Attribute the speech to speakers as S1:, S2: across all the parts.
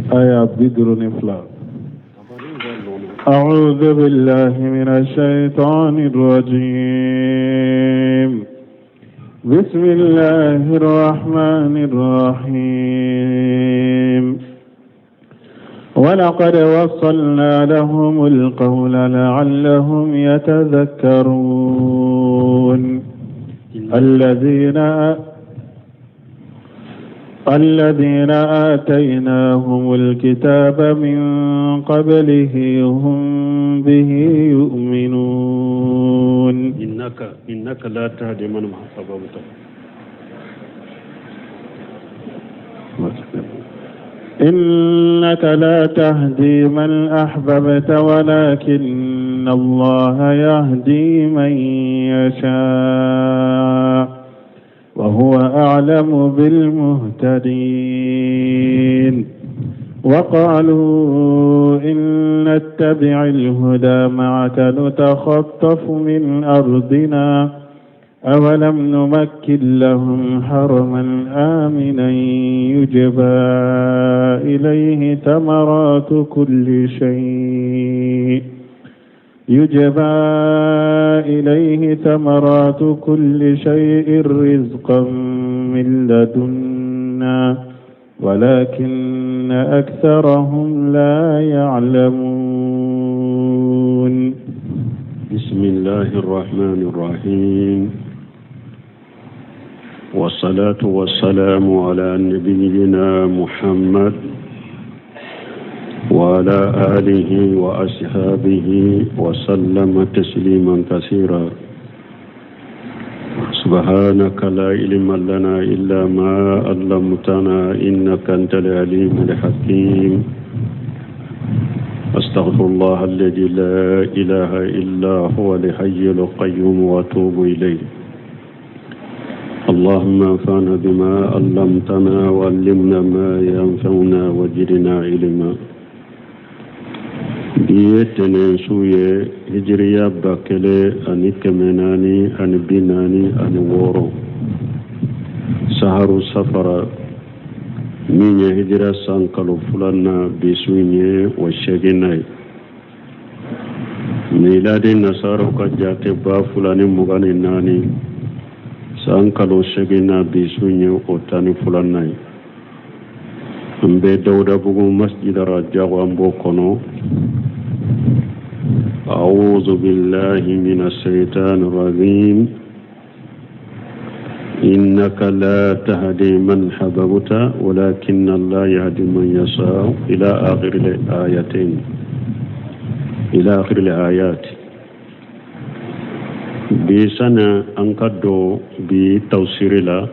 S1: Aya 52. أعوذ بالله من الشيطان الرجيم. بسم الله الرحمن الرحيم. ولقد وصلنا لهم القول لعلهم يتذكرون. الذين آتيناهم الكتاب من قبله هم به يؤمنون.
S2: إنك لا تهدي من أحببت.
S1: إنك لا تهدي من أحببت ولكن الله يهدي من يشاء وهو أعلم بالمهتدين. وقالوا إن نتبع الهدى معك نتخطف من أرضنا أولم نمكن لهم حرما آمنا يجبى إليه ثمرات كل شيء يجبى إليه ثمرات كل شيء رزقا من لدنا ولكن أكثرهم لا يعلمون.
S2: بسم الله الرحمن الرحيم، والصلاة والسلام على نبينا محمد وعلى آله وأصحابه وسلم تسليما كثيرا. سبحانك لا علم لنا إلا ما علمتنا إنك أنت العليم الحكيم. أستغفر الله الذي لا إله إلا هو الحي القيوم وأتوب إليه. اللهم انفعنا بما علمتنا وعلمنا ما ينفعنا وزدنا علما. Bi ye tɛnɛn su ye, hijiriya 1446, saharu safara, min ye hijira san kalo filanan, bi su in ye o seeginnan ye. Miladi nasaraw ka jate 2024, san kalo seeginnan, bi su in ye o 12nan ye. An bɛ Dawudabugu masjid Rajago, an b'o kɔnɔ. أعوذ بالله من الشيطان الرجيم. إنك لا تهدي من أحببت ولكن الله يهدي من يشاء، إلى آخر الآيتين، إلى آخر الآيات. Bi sani an ka don bi tafsiri la,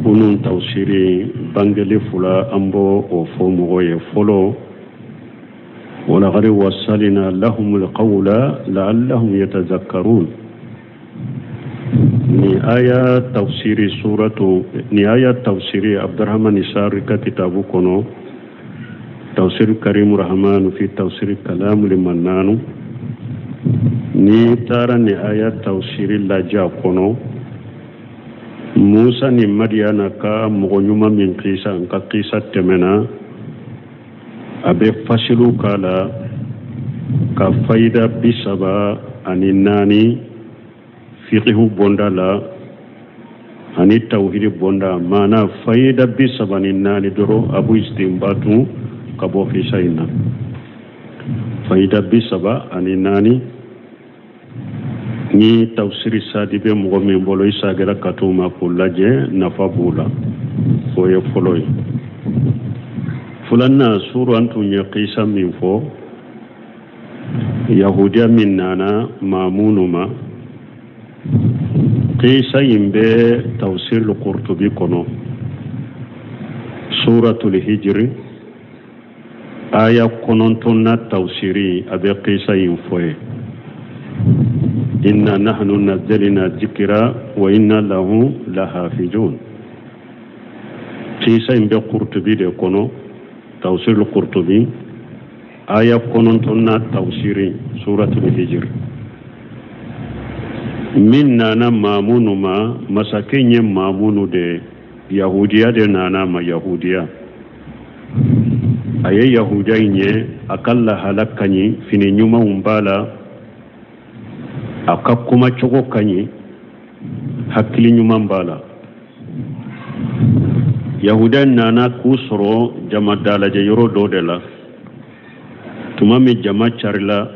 S2: kunun tafsiri bangeli fila, an b'o o fɔ mɔgɔ ye. Fɔlɔ, ولقد وصلنا لهم القول لعلهم يتذكرون. Ni aya tafsiri suratu, ni aya tafsiri Abdurrahman Sari ka kitabu kɔnɔ, Tafsir Karim Rahman fi Tafsir Kalam Limannanu, ni taara ni aya tafsiri lajɛ a kɔnɔ, Musa ni Madiyana ka mɔgɔ ɲuman min kisa, n ka kisa tɛmɛna, a bɛ fasilu k'a la ka fayida 34 fiqihu bonda la ani tawhidi bonda, maana fayida 34 dɔrɔn a b'o istinbatu ka bɔ kisa in na. Fayida 34, ni tafsiri sadi bɛ mɔgɔ min bolo, i sagɛra ka t'o ma k'o lajɛ, nafa b'o la. O ye fɔlɔ ye. Filanan, suru an tun ye kisa min fɔ, yahudiya min nana Mamunu ma, kisa in bɛ Tafsir Qurtubi kɔnɔ, Suratul Hijri, aya kɔnɔntɔnna tafsiri, a bɛ kisa in fɔ ye: inna nahnu nazzalna zikra wa inna lahu lahafizun. Kisa in bɛ Qurtubi de kɔnɔ, Tafsir Qurtubi, aya kɔnɔntɔnna tafsiri, Suratul Hijr. Min nana Mamunu ma, masakɛ ye Mamunu de, yahudiya de nana ma, yahudiya. A ye yahudiya in ye, a ka lahala ka ɲi, fini ɲumanw b'a la, a ka kumacogo ka ɲi, hakili ɲuman b'a la. Yahudiya nana k'u sɔrɔ jama dalajɛ yɔrɔ dɔ de la. Tuma min jama carila,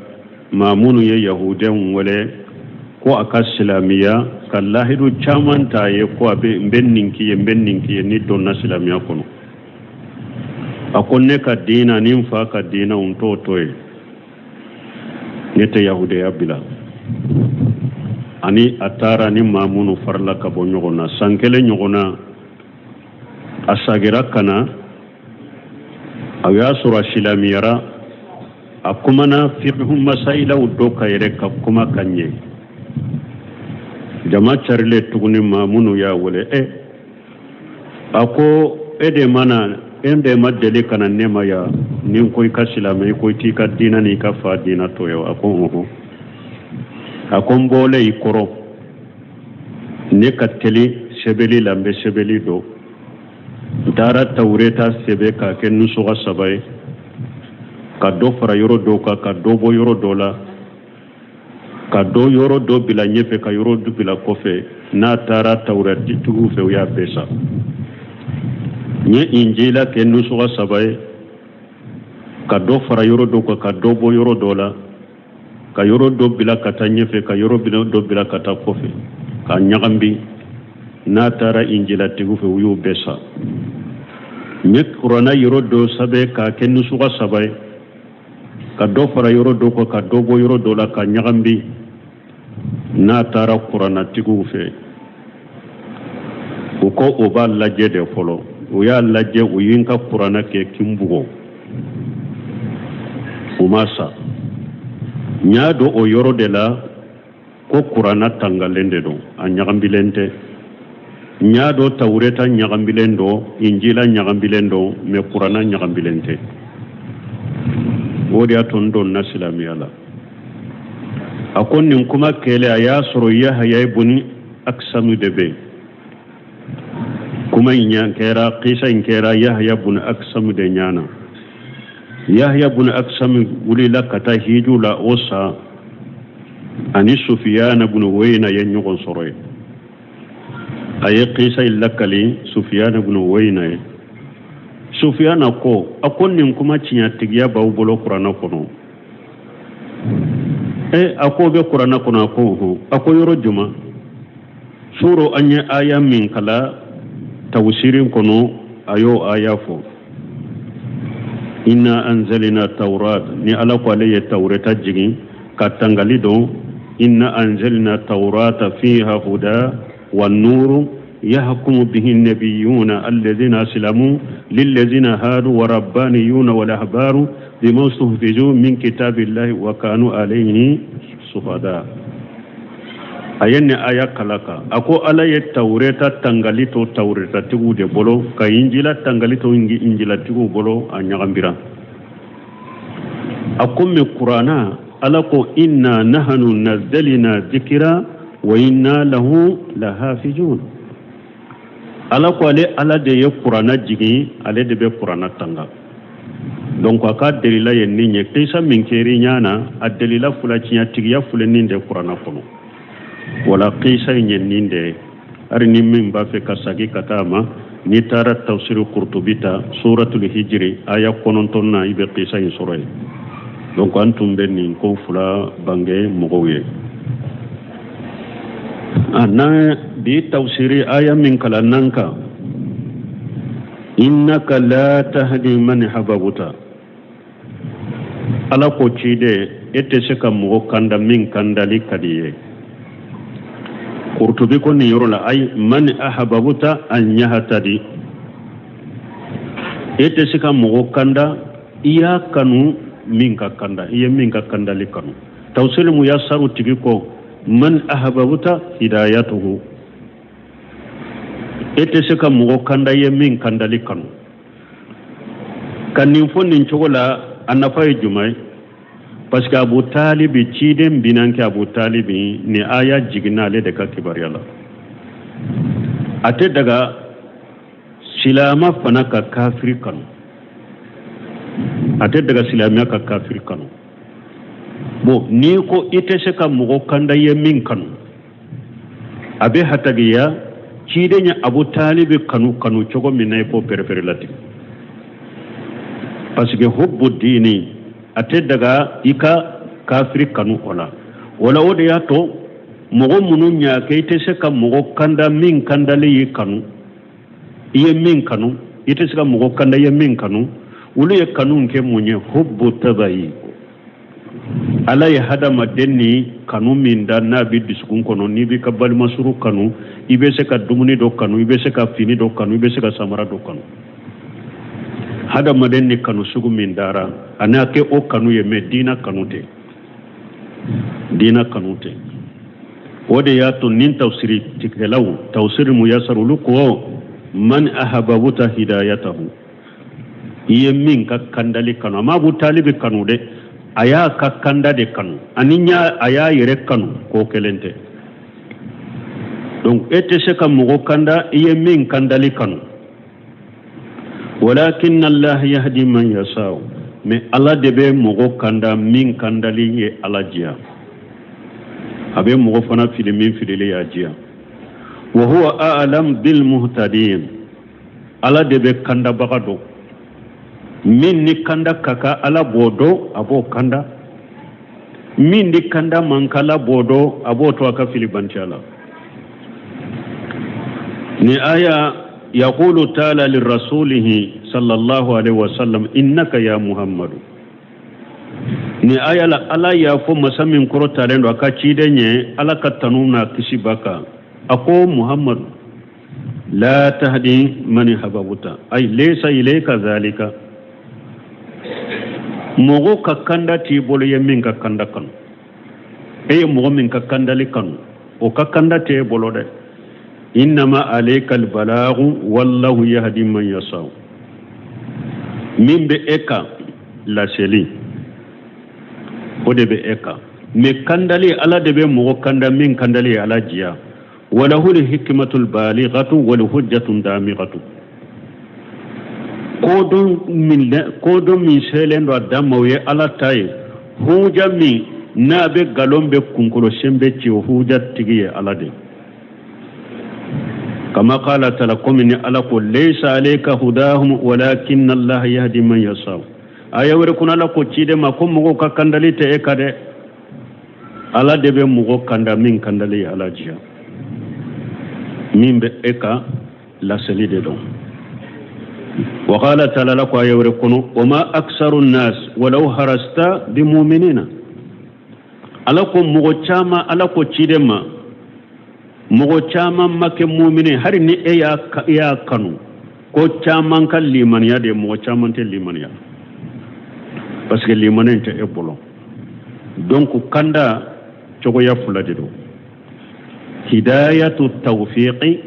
S2: maa minnu ye yahudiyaw wele ko a ka silamiya, ka lahidu caman ta ye ko a bɛ n bɛ nin k'i ye, n bɛ nin k'i ye n'i donna silamiya kɔnɔ. A ko ne ka diina ni n fa ka diina, n t'o to yen, ne tɛ yahudiya bila. Ani a taara ni maa minnu farila ka bɔ ɲɔgɔn na, san kelen ɲɔgɔn na, a sagira ka na. A y'a sɔrɔ a silamiyara, a kumana fiqhu masayilaw dɔ ka yɛrɛ ka kuma ka ɲɛ. Jama carilen tuguni, maa minnu y'a wele, e a ko e de ma na, e de ma deli ka na ne ma yan ni n ko i ka silamɛ, i ko i t'i ka diina n'i ka fa diina to ye. A ko ɔhɔn. A ko n bɔlen i kɔrɔ, ne ka teli sɛbɛli la, n bɛ sɛbɛli dɔn. N taara tawureta sɛbɛn k'a kɛ nusuga saba ye, ka dɔ fara yɔrɔ dɔw kan, ka dɔ bɔ yɔrɔ dɔ la, ka dɔ yɔrɔ dɔ bila ɲɛfɛ, ka yɔrɔ dɔ bila kɔfɛ. N'a taara tawuratigiw fɛ, u y'a bɛɛ sa. N ye injila kɛ nusuga saba ye, ka dɔ fara yɔrɔ dɔ kan, ka dɔ bɔ yɔrɔ dɔ la, ka yɔrɔ dɔ bila ka taa ɲɛfɛ, ka yɔrɔ dɔ bila ka taa kɔfɛ, k'a ɲagambi. N'a taara injilatigiw fɛ, u y'o bɛɛ sa. N ye kuranna yɔrɔ dɔ sɛbɛn k'a kɛ nusuga saba ye, ka dɔ fara yɔrɔ dɔ kan, ka dɔ bɔ yɔrɔ dɔ la, ka ɲagambi. N'a taara kurannatigiw fɛ, u ko o b'a lajɛ de fɔlɔ. U y'a lajɛ, u ye n ka kuranna kɛ k'i n bugɔ, u ma sa. N y'a dɔn o yɔrɔ de la ko kuranna tangalen de don, a ɲagambilen tɛ. N y'a dɔn tawureta ɲagambilen don, injila ɲagambilen don, mɛ kuranna ɲagambilen tɛ. O de y'a to n donna silamɛya la. A ko nin kuma kɛlen, a y'a sɔrɔ Yahaya ibn Aksamu de bɛ yen. Kuma in ɲa kɛra, kisa in kɛra Yahaya bun Aksamu de ɲana. Yahaya bun Aksamu wulila ka taa hiju la o san, ani Sufiyana bun Weyina ye ɲɔgɔn sɔrɔ yen. A ye kisa in lakali Sufiyana bun Weyina ye. Sufiyana ko, a ko nin kuma tiɲɛtigiya b'aw bolo kuranɛ kɔnɔ? E, a ko bɛ kuranɛ kɔnɔ. A ko hɔn. A ko yɔrɔ juma suro an ye aya min kala tawusirin kɔnɔ, a y'o aya fɔ, inna anzalina tawrat, ni Ala ko ale ye tawureta jigin ka tangali don, inna anzalina tawrata fiha huda wa nuru yahkumu bihi nabiyuna alladhina aslamu lilladhina hadu wa rabbaniyuna wal ahbaru bima stuhfizu min kitabillahi wa kanu alayhi suhada. A ye nin aya kala kan, a ko Ala ye tawureta tangali to tawuretatigiw de bolo, ka injila tangali to injilatigiw bolo, a ɲagambira. A ko mɛ kuranna, Ala ko inna nahanu nazzalina zikira wa inna lahu lahafizun. Ala ko ale Ala de ye kuranna jigin, ale de bɛ kuranna tanga. Donc a ka delila ye nin ye, kisa min kɛra ɲa na, a delila fula tiɲɛtigiya filɛ nin de kuranna kɔnɔ. Wala kisa in ye nin de ye. Hali ni min b'a fɛ ka sagi ka taa a ma, n'i taara tafsiri Kurtubi ta, suratul hijiri aya 9 na, i bɛ kisa in sɔrɔ yen. Donc an tun bɛ nin ko fila bange mɔgɔw ye. A n'an bi tafsiri aya min kalan n'an kan, innaka la tahdi man ahbabta, Ala ko ciden, e tɛ se ka mɔgɔ kanda min kandali ka di ye. Kurtubi ko nin yɔrɔ la, ay man ahbabta an yahtadi, e tɛ se ka mɔgɔ kanda i y'a kanu min ka kanda, i ye min ka kandali kanu. Tafsiri muyasaru tigi ko man ahbabta hidayatuhu, e tɛ se ka mɔgɔ kanda i ye min kandali kanu. Ka nin fɔ nin cogo la, a nafa ye jumɛn ye? Parce que Abu Talibi, ciden binankɛ Abu Talibi, ni aya jiginna ale de ka kibaruya la. A tɛ daga silama fana ka kafiri kanu. A tɛ daga silamɛya ka kafiri kanu. Bon, n'i ko i tɛ se ka mɔgɔ kanda i ye min kanu, a bɛ hatagiya ciden ye Abu Talibi kanu kanu cogo min na, i k'o perefere latigɛ, parce que hubbu diini, a tɛ daga i ka kafiri kanu o la. O la, o de y'a to mɔgɔ minnu y'a kɛ i tɛ se ka mɔgɔ kanda min kandali y'i kanu, i ye min kanu, i tɛ se ka mɔgɔ kanda i ye min kanu, olu ye kanu kɛ mun ye? Hubbu tabayi. Ala ye hadamaden ni kanu min da, n'a bɛ dusukun kɔnɔ, n'i b'i ka balimasuru kanu, i bɛ se ka dumuni dɔ kanu, i bɛ se ka fini dɔ kanu, i bɛ se ka samara dɔ kanu. Hadamaden ni kanu sugu min dara, a n'a kɛ o kanu ye, mɛ diina kanu tɛ, diina kanu tɛ. O de y'a to nin tafsiri tigɛlaw, tafsiri muyasar, olu ko man ahababuta hidayatahu, i ye min ka kandali kanu. A ma Abu Talibi kanu dɛ, a y'a ka kanda de kanu, ani a y'a yɛrɛ kanu, ko kelen tɛ. Donc e tɛ se ka mɔgɔ kanda i ye min kandali kanu. Walakin Allah yahdi man yasha, mais Ala de bɛ mɔgɔ kanda min kandali ye Ala diya, a bɛ mɔgɔ fana fili min filili y'a diya. Wa huwa a'lam bil muhtadin, Ala de bɛ kandabaga dɔn. Min ni kanda ka kan, Ala b'o dɔn, a b'o kanda. Min ni kanda man kan, Ala b'o dɔn, a b'o to a ka fili bantiya la. Ni aya yaqulu taala lirasulihi sallallahu alaihi wasallam innaka ya Muhammadu. Ni aya la, Ala y'a fɔ masa min kɔrɔtalen don, a ka ciden ye, Ala ka tanu n'a kisi b'a kan, a ko Muhammadu, la tahdi man ahbabta, ay laysa ilayka zalika. Mɔgɔ ka kanda t'i bolo ye min ka kanda kanu, e ye mɔgɔ min ka kandali kanu, o ka kanda t'e bolo dɛ. Innama alayka albalagu wallahu yahdi man yasha. Min bɛ e kan, laseli, o de bɛ e kan, mais kandali, Ala de bɛ mɔgɔ kanda min kandali ye Ala diya. Walahu lhikmatul balighatu wal hujjatun damighatu. Kodɔn min selen don a dan ma, o ye Ala ta ye. Huja min n'a bɛ nkalon bɛ kunkolo sen bɛ ci, o huja tigi ye Ala de. Kama qala taala, komi ni Ala ko laysa alayka hudahum walakin Allah yahdi man yasha. Aya wɛrɛ kɔnɔ, Ala ko ciden ma ko mɔgɔw ka kandali tɛ e ka dɛ, Ala de bɛ mɔgɔ kanda min kandali ye Ala diya. Min bɛ e ka, laseli de don. Wa qala taala, la ko aya wɛrɛ kɔnɔ wa ma aksaru nnas walau harasta bimuminina. Ala ko mɔgɔ caman, Ala ko ciden ma, mɔgɔ caman ma kɛ mumini, hali ni e y'a kanu ko caman ka limaniya de, mɔgɔ caman tɛ limaniya, parce que limaniya tɛ e bolo. Donc kanda cogoya fila de don: hidayatu tawfiqi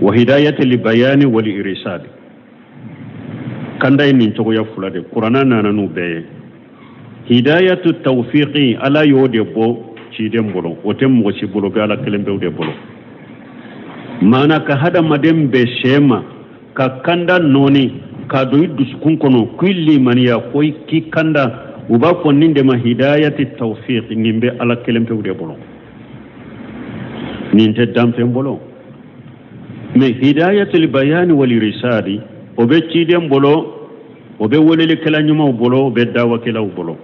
S2: wa hidayatu libayani wal irsad. Kanda ye nin cogoya fila de, Kuranna nana n'u bɛɛ ye. Hidayatu tawfiqi, Ala y'o de bɔ ciden bolo, o tɛ mɔgɔ si bolo, bɛ Ala kelen pewu de bolo. Maana ka hadamaden bɛɛ sɛ ma ka kanda nɔɔni k'a don i dusukun kɔnɔ k'i limaniya, ko k'i kanda, u b'a fɔ nin de ma hidayati tawfiq. Nin bɛ Ala kelen pewu de bolo, nin tɛ danfɛn bolo. Mais hidayatul bayani wal irsadi, o bɛ ciden bolo, o bɛ welelikɛla ɲumanw bolo, o bɛ dawakɛlaw bolo.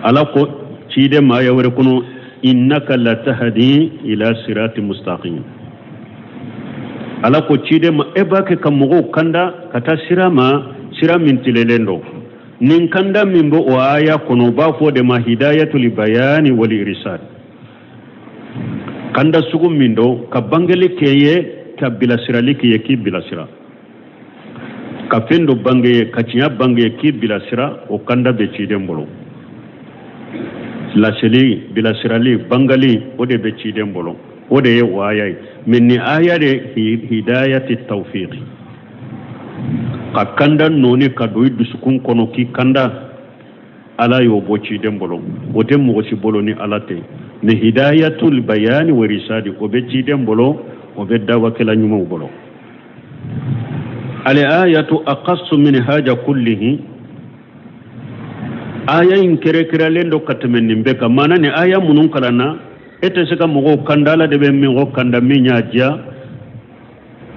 S2: Ala ko ciden ma aya wɛrɛ kɔnɔ innaka latahdi ila sirati mustaqim. Ala ko ciden ma e b'a kɛ ka mɔgɔw kanda ka taa sira ma, sira min tilelen don. Nin kanda min bɛ o aya kɔnɔ, u b'a fɔ de ma hidayatul bayani wal irsad. Kanda sugu min don, ka bangeli kɛ ye, ka bilasirali kɛ ye, k'i bilasira ka fɛn dɔ bange ye, ka tiɲɛ bange ye, k'i bilasira, o kanda bɛ ciden bolo. Laseli, bilasirali, bangali, o de bɛ ciden bolo, o de ye o aya ye. Mais nin aya de hidayati tawfiqi, ka kanda nɔɔni ka don i dusukun kɔnɔ k'i kanda, Ala y'o bɔ ciden bolo, o tɛ mɔgɔ si bolo ni Ala tɛ. Mais hidayatul bayani wa irsadi, o bɛ ciden bolo, o bɛ dawakɛla ɲumanw bolo. Al-ayatu aqassu min haja kullihi. Aya in kɛrɛkɛrɛlen don ka tɛmɛ nin bɛɛ kan. Maana ni aya minnu kalanna, e tɛ se ka mɔgɔw kanda, Ala de bɛ mɔgɔ kanda min y'a diya.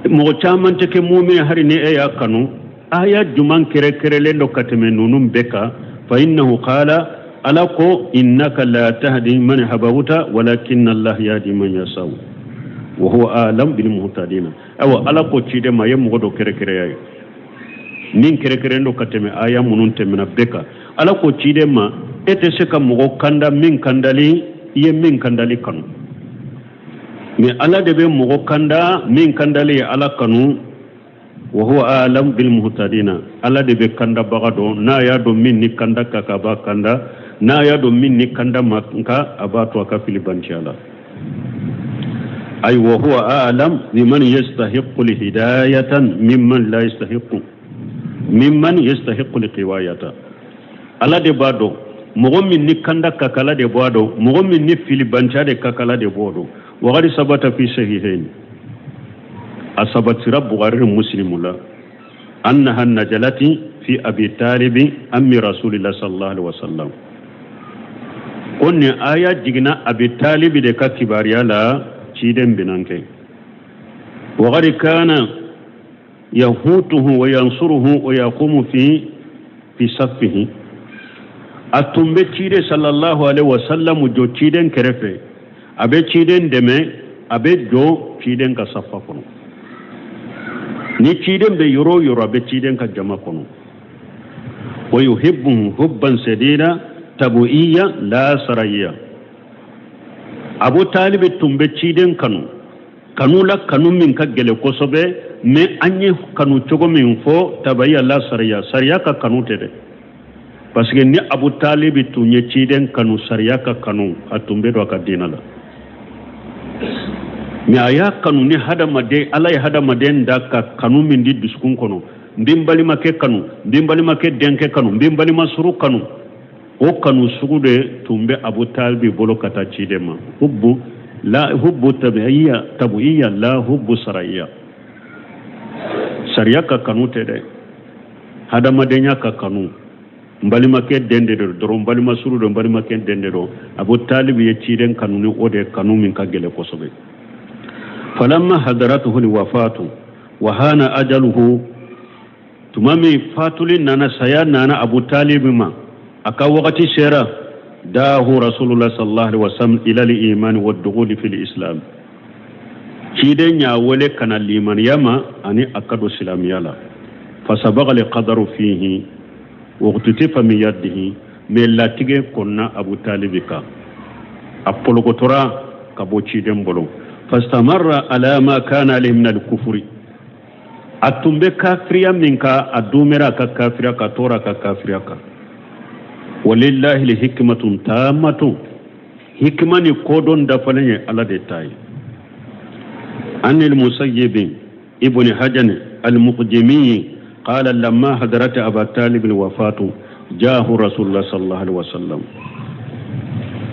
S2: Mɔgɔ caman tɛ kɛ mumini hali ni e y'a kanu. Aya juman kɛrɛkɛrɛlen don ka tɛmɛ ninnu bɛɛ kan? Fa innahu qala, Ala ko: innaka la tahdi man ahbabta walakinna Allah yahdi man yasau wa huwa a'lam bil muhtadina. Ayiwa, Ala ko ciden ma, ye mɔgɔ dɔ kɛrɛkɛrɛya ye min kɛrɛkɛrɛn don ka tɛmɛ aya minnu tɛmɛna bɛɛ kan. Ala ko ciden ma, e tɛ se ka mɔgɔ kanda min kandali i ye min kandali kanu, mais Ala de bɛ mɔgɔ kanda min kandali ye Ala kanu. Wa huwa a'lam bil muhtadina. Ala de bɛ kandabaga dɔn. N'a y'a dɔn min ni kanda ka kan, a b'a kanda. N'a y'a dɔn min ni kanda ma kan, a b'a to a ka fili banciya la. Ay wa huwa a'lam biman yastahiqqu hidayatan mimman la yastahiqqu, mimman yastahiqqu liqiwayata. Ala de b'a dɔn mɔgɔ min ni kanda ka kan, Ala de b'a dɔn mɔgɔ min ni fili banciya de ka kan, Ala de b'o dɔn. Wa qad sabata fi sahihain, a sabatira Bukhari ni Muslimu la, annaha najalati fi Abi Talibi ammi Rasulillah sallallahu alaihi wasallam, ko nin aya jiginna Abi Talibi de ka kibaruya la, ciden binankɛ. Wa qad kana yahutuhu wa yansuruhu wa yaqumu fi saffihi. A tun bɛ ciden sallallahu alaihi wasallam jɔ ciden kɛrɛfɛ, a bɛ ciden dɛmɛ, a bɛ jɔ ciden ka safa kɔnɔ. Ni ciden bɛ yɔrɔ o yɔrɔ, a bɛ ciden ka jama kɔnɔ. Wa yuhibbuhu hubban sadida tabu'iyya la sarayya. Abu Talibi tun bɛ ciden kanu, kanu la, kanu min ka gɛlɛn kosɛbɛ. Mais an ye kanu cogo min fɔ, tabi'iyya la sariya, sariya ka kanu tɛ dɛ, parce que ni Abu Talibi tun ye ciden kanu sariya ka kanu, a tun bɛ don a ka diinɛ la. Mais a y'a kanu ni hadamaden, Ala ye hadamaden da ka kanu min di dusukun kɔnɔ: n bɛ n balimakɛ kanu, n bɛ n balimakɛ denkɛ kanu, n bɛ n balima suru kanu. O kanu sugu de tun bɛ Abu Talibi bolo ka taa ciden ma. Hubbu la, hubbu tabi'iyya, tabu'iyya la hubbu sarayya. Sariya ka kanu tɛ dɛ, hadamadenya ka kanu. N balimakɛ den de don dɔrɔn, n balima suru don, n balimakɛ den de don. Abu Talibi ye ciden kanu ni o de kanu min ka gɛlɛn kosɛbɛ. Falamma hadaratuhu wafatu wa hana ajaluhu, tuma min fatuli nana, saya nana Abu Talibi ma, a ka wagati sera, dahu Rasulullah sallallahu alaihi wasallam ila al-iman wa dukhuli fil islam. Ciden y'a wele ka na limaniya ma ani a ka don silamɛya la. Fasabaga al-qadaru fihi wa uktutifa min yadihi. Mais latigɛ kɔnna Abu Talibi kan, a polokotora ka bɔ ciden bolo. Fastamarra ala ma kana alayhi min al-kufri. A tun bɛ kafiriya min kan, a dumera a ka kafiriya ka tora a ka kafiriya kan. Walillahi lihikmatun tammatun, hikima ni kodɔn dafalen ye Ala de ta ye. Anil Musayyib ibn Hajan al-Muqjimi qala lamma hadarat Aba Talib al-wafatu jaahu Rasulullah sallallahu alaihi wasallam.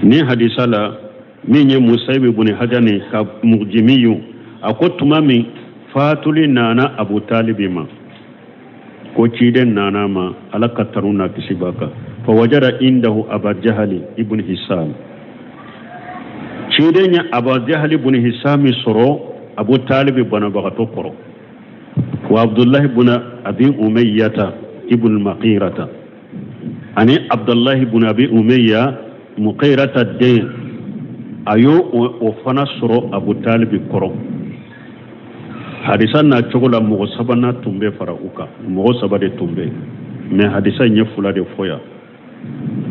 S2: Ni hadisa la, min ye Musayyib ibn Hajan ka Muqjimiyu, a ko tuma min fatuli nana Abu Talibi ma, ko ciden nana ma, Ala ka tanu na kisi b'a kan, fa wajada indahu Aba Jahali ibn Hisam. Ciden ye Aba Jahali ibn Hisam sɔrɔ Abu Talibi banabagatɔ kɔrɔ, wa Abdullahi ibn Abi Umayyata ibn Maqirata, ani Abdullahi ibn Abi Umayya, Muqirata den, a y'o o fana sɔrɔ Abu Talibi kɔrɔ. Hadisa n'a cogo la, mɔgɔ sabanan tun bɛ fara u kan, mɔgɔ saba de tun bɛ, mais hadisa in ye fila de fɔ yan.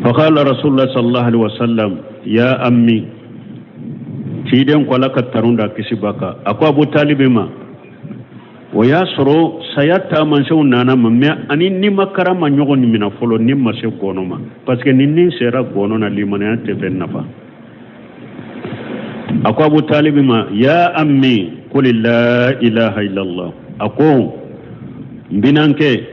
S2: Faqala Rasulullah sallallahu alaihi wasallam ya ammi. Ciden ko, Ala ka tanu da kisi b'a kan, a ko Abu Talibi ma, o y'a sɔrɔ saya taamasiyɛnw nana ma, mais ani nimakara ma ɲɔgɔn minɛ fɔlɔ, ni ma se gɔnɔ ma, parce que ni nin sera gɔnɔ na, limanaya tɛ fɛn nafa. A ko Abu Talibi ma: ya ammi, qul la ilaha illallah. A ko n binankɛ,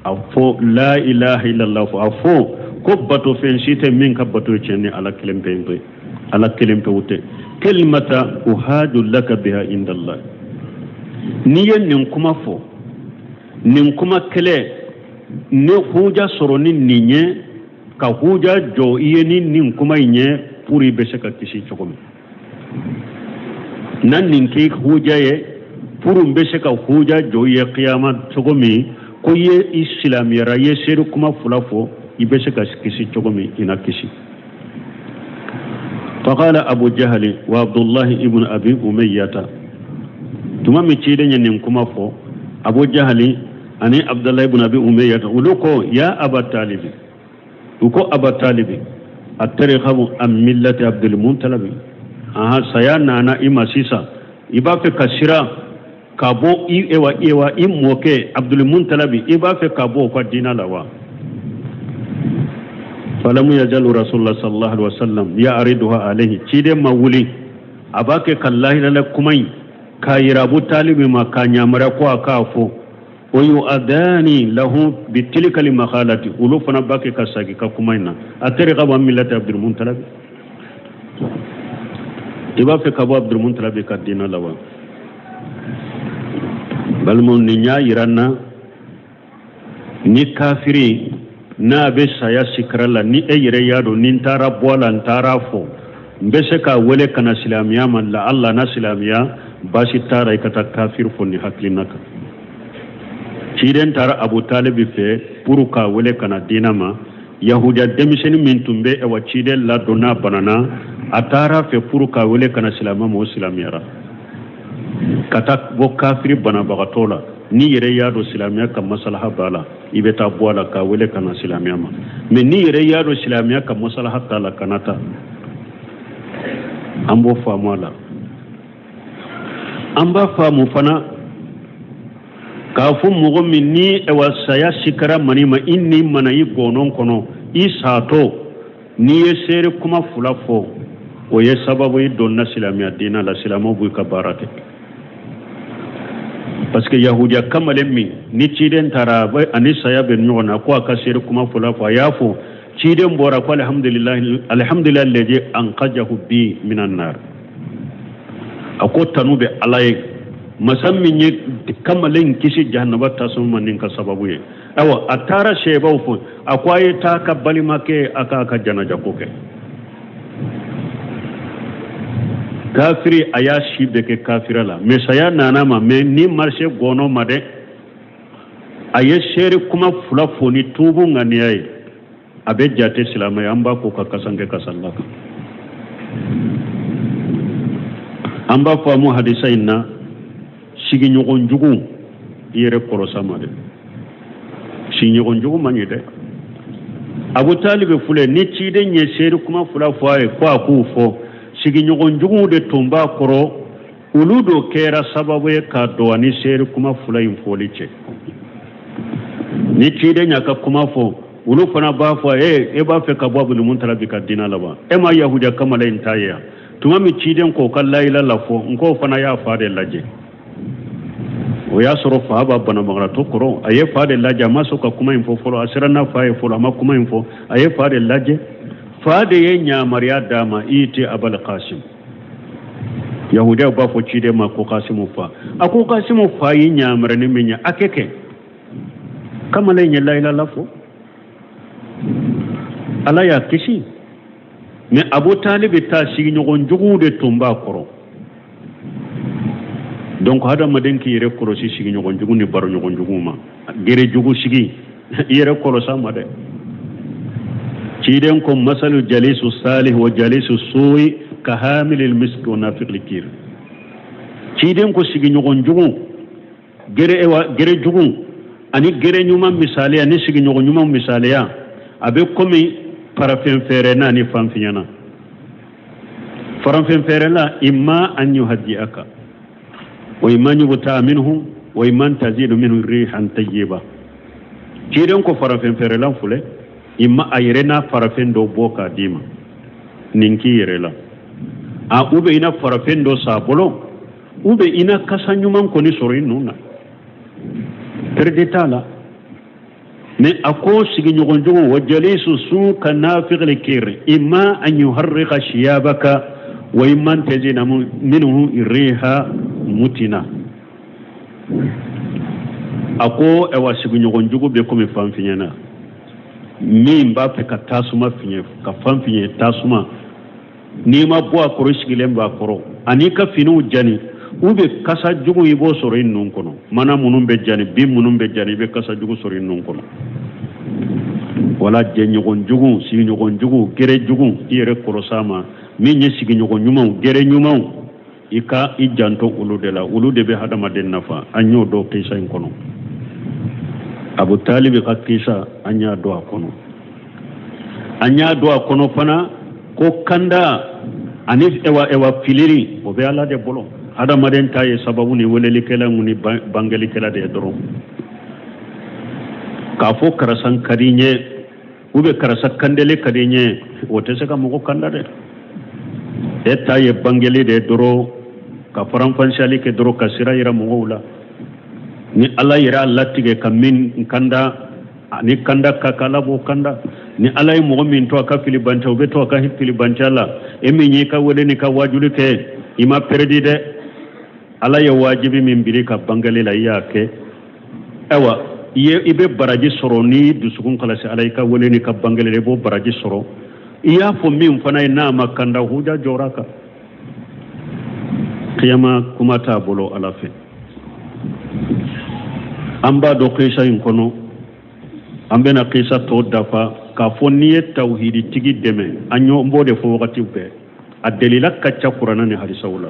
S2: a fɔ la ilaha illallah, fɔ a fɔ ko bato fɛn si tɛ min ka bato tiɲɛ ni Ala kelen pe pe, Ala kelen pewu tɛ. Kalimata uhaju laka biha indallah. N'i ye nin kuma fɔ Nin kuma kɛlɛ ne huja sɔrɔ ni nin ye ka huja jɔ i ye ni nin kuma in ye pour i bɛ se ka kisi cogo min na nin k'i huja ye pour n bɛ se ka huja jɔ i ye kiyama cogo min ko i ye i silamɛyara i ye seere kuma fila fɔ i bɛ se ka kisi cogo min i na kisi. Faqala Abu Jahali wa Abdullahi ibn Abi Umayyata, tuma min ciden ye nin kuma fɔ, Abu Jahali ani Abdullahi ibn Abi Umayyata olu ko ya Aba Talibi, u ko Aba Talibi atarghabu an millati Abdul Muttalibi, aha saya nana i ma sisan i b'a fɛ ka siran ka bɔ i ewa ewa i mɔkɛ Abdul Muttalibi, i b'a fɛ ka bɔ o ka diina la wa? Falamu yajalu rasulullah sallallahu alaihi wasallam ya'riduha alaihi, ciden ma wuli a b'a kɛ ka lahilala kuma in k'a yira Abu Talibi ma k'a yamaruya ko a k'a fɔ o yu'adani lahu bitilka limakhalati, olu fana b'a kɛ ka segin ka kuma in na atarghabu an millati Abdul Muttalibi, i b'a fɛ ka bɔ Abdul Muttalibi ka diina la wa? Balimaw, nin y'a yira n na ni kafiri n'a bɛ saya sikara la, ni e yɛrɛ y'a dɔn ni n taara bɔ a la n taara fɔ n bɛ se k'a wele ka na silamɛya ma, la Allah na silamɛya baasi t'a la i ka taa kafiri fɔ nin hakilina kan. Ciden taara Abu Talibi fɛ pour k'a wele ka na diina ma. Yahudiya denmisɛnnin min tun bɛ ɛwa ciden ladon n'a banana, a taara fɛ pour k'a wele ka na silamɛ ma, o silamɛyara ka taa bɔ kafiri banabagatɔ la. N'i yɛrɛ y'a dɔn silamɛya ka masalaha b'a la, i bɛ taa bɔ a la k'a wele ka na silamɛya ma. Mais n'i yɛrɛ y'a dɔn silamɛya ka masalaha t'a la, kana taa. An b'o faamu a la. An b'a faamu fana k'a fɔ mɔgɔ min ni ɛwa saya sikara mani ma, i ni mana i gɔnɔn kɔnɔ i satɔ, n'i ye seere kuma fila fɔ, o ye sababu ye donna silamɛya diinɛ la, silamɛw b'u ka baara kɛ. Parce que yahudiya kamalen min ni ciden taara ani saya bɛ ɲɔgɔn na ko a ka seere kuma fila fɔ, a y'a fɔ, ciden bɔra ko alhamdulilahi alhamdulilahi ladi anqajahu bi minan nar, a ko tanu bɛ Ala ye masa min ye kamalen kisi jahanaba tasuma ma nin ka sababu ye. Ayiwa a taara sɛbaw fɔ, a ko a ye taa ka balimakɛ a k'a ka janajako kɛ. Kafiri a y'a si bɛɛ kɛ kafira la, mais saya nana ma, mais ni marché gɔnɔ ma dɛ, a ye seere kuma fila fɔ ni tuubu ŋaniya ye, a bɛ jate silamɛ ye. An b'a ko ka kasanke kasalla kan. An b'a fɔ amu hadisa in na, sigiɲɔgɔn jugu i yɛrɛ kɔrɔsa ma dɛ, sigiɲɔgɔn jugu man ɲi dɛ. Abu Talibi filɛ ni ciden ye seere kuma fila fɔ a ye ko a k'u fɔ, sigiɲɔgɔn juguw de tun b'a kɔrɔ, olu do kɛra sababu ye k'a dɔn ani seere kuma fila in fɔli cɛ. Ni ciden y'a ka kuma fɔ, olu fana b'a fɔ e b'a fɛ ka bɔ Abdul Muttalibi ka diinɛ la wa? E ma yahudiya kamalen in ta ye yan? Tuma min ciden k'o ka layila la fɔ, n k'o fana y'a fa de lajɛ. O y'a sɔrɔ fa b'a banabagatɔ kɔrɔ, a ye fa de lajɛ, a ma sɔn ka kuma in fɔ fɔlɔ, a siranna fa ye fɔlɔ, a ma kuma in fɔ, a ye fa de lajɛ. Fa de ye yamaruya d'a ma, i tɛ Abal Kasim. Yahudiyaw b'a fɔ ciden ma ko Kasimu fa, a ko Kasimu fa ye yamaruya ni min ye a kɛ kɛ. Kamalen ye layila la fɔ, Ala y'a kisi. Mais Abu Talibi ta sigiɲɔgɔn juguw de tun b'a kɔrɔ. Donc hadamaden k'i yɛrɛ kɔlɔsi sigiɲɔgɔn jugu ni baroɲɔgɔn jugu ma, gere jugu sigi i yɛrɛ kɔlɔsi a ma dɛ. Ciden ko masalu jalisu salih wa jalisu suwi ka hamilil miski wa nafiqil kir. Ciden ko sigiɲɔgɔn jugu, gere ewa gere jugu ani gere ɲuman misaliya ni sigiɲɔgɔn ɲuman misaliya, a bɛ komi farafin feerela ni fanfiɲɛna. Farafin feerela imma an yuhaddi'aka wa imma yubta minhu wa imma tazidu minhu rihan tayyiba. Ciden ko farafin feerela filɛ, imma a yɛrɛ n'a farafin dɔ bɔ k'a d'i ma nin k'i yɛrɛ la, a u bɛ i na farafin dɔ san a bolo, u bɛ i na kasa ɲuman kɔni sɔrɔ i nun na, perte t'a la. Mais a ko sigiɲɔgɔn jugu wa jalisu su ka nafiqil kir imma an yuharriqa shiyabaka wa imma an tajida minhu riha mutina. A ko ɛwa, sigiɲɔgɔn jugu bɛ komi fan fiɲɛ na, min b'a fɛ ka tasuma fiɲɛ, ka fan fiɲɛ tasuma. N'i ma bɔ a kɔrɔ, i sigilen b'a kɔrɔ, ani ka finiw jani, u bɛ kasa jugu, i b'o sɔrɔ i nun kɔnɔ. Mana minnu bɛ jani, bin minnu bɛ jani, i bɛ kasa jugu sɔrɔ i nun kɔnɔ. Wala jɛɲɔgɔn jugu, sigiɲɔgɔn jugu, gɛrɛ jugu, i yɛrɛ kɔlɔs'a ma. Min ye sigiɲɔgɔn ɲumanw, gɛrɛ ɲumanw, i ka i janto olu de la, olu de bɛ hadamaden nafa. An y'o dɔn kisa in kɔnɔ. Abu Talibi ka kisa, an y'a dɔn a kɔnɔ. An y'a dɔn a kɔnɔ fana ko kanda ani ɛwa filili, o bɛ Ala de bolo. Hadamaden ta ye sababu ni welelikɛla ni bangelikɛla de ye dɔrɔn. K'a fɔ karisa ka di n ye, ou bien karisa kandeli ka di n ye, o tɛ se ka mɔgɔ kanda dɛ. E ta ye bangeli de ye dɔrɔn, ka faranfansiyali kɛ dɔrɔn, ka sira yira mɔgɔw la. Ni Ala yɛrɛ a latigɛ ka min kanda, ani kanda ka kan, Ala b'o kanda. Ni Ala ye mɔgɔ min to a ka filibanciya, o bɛ to a ka filibanciya la. E min y'i ka wele n'i ka wajuli kɛ, i ma pɛrɛdi dɛ. Ala ye wajibi min biri ka bangeli la, i y'a kɛ. Ayiwa, i bɛ baraji sɔrɔ n'i dusukun kalasi Ala i ka wele n'i ka bangeli la, i b'o baraji sɔrɔ. I y'a fɔ min fana ye, n'a ma kanda, huja jɔra kan. Kiyama kuma t'a bolo Ala fɛ. An b'a dɔn kisa in kɔnɔ, an bɛna kisa tɔ dafa k'a fɔ n'i ye tawhiditigi dɛmɛ. An y'o n b'o de fɔ wagati bɛɛ, a delila ka ca kuranɛ ni hadisaw la.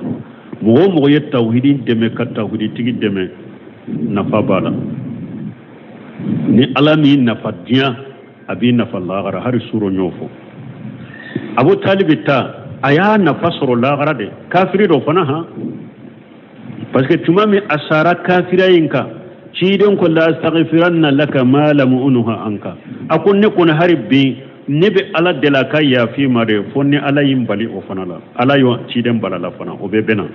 S2: Mɔgɔ o mɔgɔ ye tawhidi dɛmɛ, ka tawhiditigi dɛmɛ, nafa b'a la. Ni Ala m'i nafa diɲɛ, a b'i nafa lahara. Hari suro y'o fɔ. Abu Talibi ta, a y'a nafa sɔrɔ lahara de, kafiri dɔ fana han. Parce que tuma min a sara kafiriya in kan, ciden ko la astaghfiranna laka ma lam unha anka. A ko ne kɔni, hari bi ne bɛ Ala deli a ka yafi ma de, fo ni Ala y'i bali o fana la. Ala y'o ciden bala la fana, o bɛ bɛnna.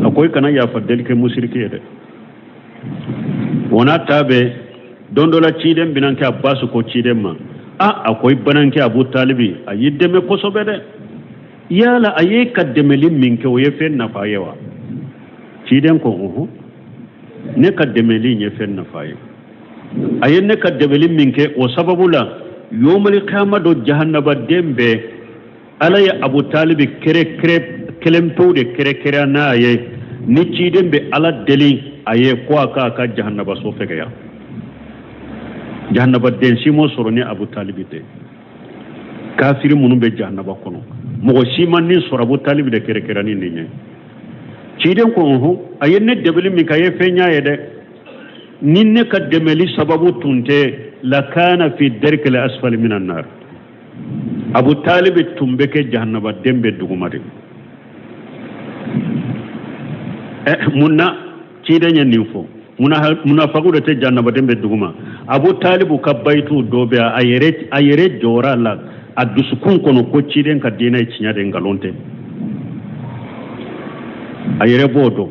S2: A ko i kana yafa deli kɛ musiriki ye dɛ. O n'a ta bɛɛ, don dɔ la ciden binankɛ Abbas ko ciden ma, a ko i banankɛ Abu Talibi, a y'i dɛmɛ kosɛbɛ dɛ. Yala a ye ka dɛmɛli min kɛ, o ye fɛn nafa ye wa? Ciden ko ɔhɔn, ne ka dɛmɛli ye fɛn nafa ye. A ye ne ka dɛmɛli min kɛ, o sababu la, yomali kiyama dɔ, jahannabaden bɛɛ, Ala ye Abu Talibi kɛrɛkɛrɛ kelen pewu de kɛrɛkɛrɛ n'a ye. Ni ciden bɛ Ala deli a ye ko a k'a ka jahannabaso fɛgɛya, jahannabaden si m'o sɔrɔ ni Abu Talibi tɛ. Kafiri minnu bɛ jahannaba kɔnɔ, mɔgɔ si ma nin sɔrɔ, Abu Talibi de kɛrɛkɛrɛ ni nin ye. Ciden ko ɔhɔn, a ye ne dɛmɛli min kɛ, a ye fɛn ɲ'a ye dɛ. Ni ne ka dɛmɛli sababu tun tɛ, lakana fi darkil asfali minan nar, Abu Talibi tun bɛ kɛ jahannabaden bɛ duguma de. Mun na ciden ye nin fɔ? Munafaku de tɛ jahannabaden bɛ duguma. Abu Talibu ka bayitu dɔ bɛ, a yɛrɛ jɔra a la a dusukun kɔnɔ ko ciden ka diinɛ ye tiɲɛ de, nkalon tɛ. A yɛrɛ b'o dɔn,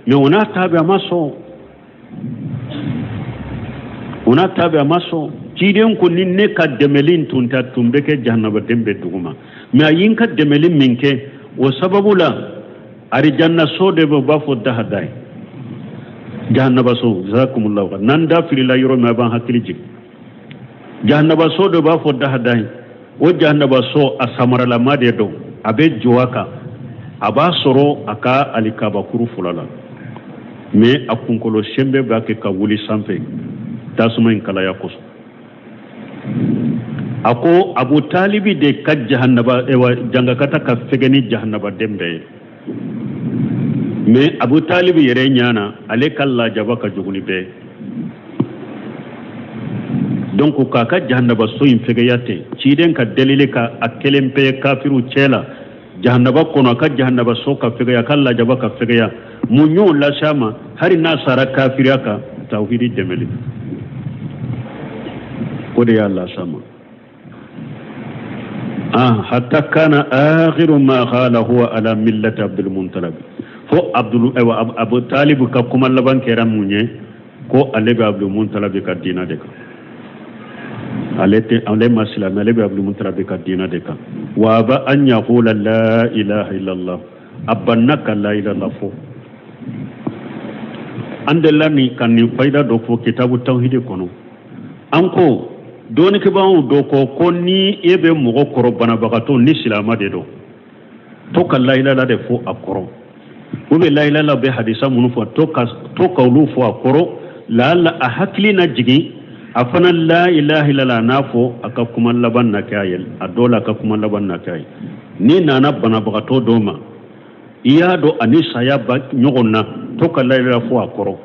S2: mais o n'a ta bɛɛ, a ma sɔn. O n'a ta bɛɛ, a ma sɔn. Ciden ko ni ne ka dɛmɛli tun tɛ, tun bɛ kɛ jahannabaden bɛ duguma. Mais a ye n ka dɛmɛli min kɛ, o sababu la, arijanna so de bɛ, u b'a fɔ dahada ye jahannabaso. Jazakumullahu. N'an da filila yɔrɔ min, a b'an hakili jigin. Jahannabaso de b'a fɔ dahada ye. O jahannabaso, a samaralama de don, a bɛ jɔ a kan, a b'a sɔrɔ a ka alikabakuru fila la, mais a kunkolo sɛnbɛ b'a kɛ ka wuli sanfɛ tasuma in kalaya kosɔn. A ko Abu Talibi de ka jahannaba ewa jangakata ka fɛgɛ ni jahannabaden bɛɛ ye. Mais Abu Talibi yɛrɛ ɲana, ale ka lajaba ka jugu ni bɛɛ. Donc k'a ka jahannabaso in fɛgɛya ten, ciden ka delili ka a kelen pe kafiriw cɛ la jahannaba kɔnɔ, a ka jahannabaso ka fɛgɛya, a ka lajaba ka fɛgɛya. Mun y'o lase a ma? Hali n'a sara kafiriya kan, tawhidi dɛmɛli, o de y'a lase a ma. Hatta kana akhiru ma qala huwa ala millati Abdul Muttalib. Fo Abdul Abu Talib ka kuma laban kɛra mun ye? Ko ale bɛ Abdul Muttalib ka diina de kan. Ale tɛ, ale ma silamɛ, ale bɛ Abdul Muttalib ka diina de kan. Wa aba an yaqula la ilaha illallah, a banna ka la ilaha fɔ. An delila nin ka nin fayida dɔ fɔ kitabu tawhidi kɔnɔ. An ko dɔnnikɛbaaw dɔ ko ni e bɛ mɔgɔ kɔrɔ banabagatɔ ni silama de don, to ka layilala de fɔ a kɔrɔ, u bɛ layilala bɛ hadisa minnu fɔ, to ka olu fɔ a kɔrɔ, laala a hakili na jigin, a fana la ilaha illallah n'a fɔ, a ka kuma laban na kɛ a ye, a dɔw la a ka kuma laban na kɛ a ye. N'i nana banabagatɔ dɔ ma, i y'a dɔn a ni saya ba ɲɔgɔn na, to ka layilala fɔ a kɔrɔ,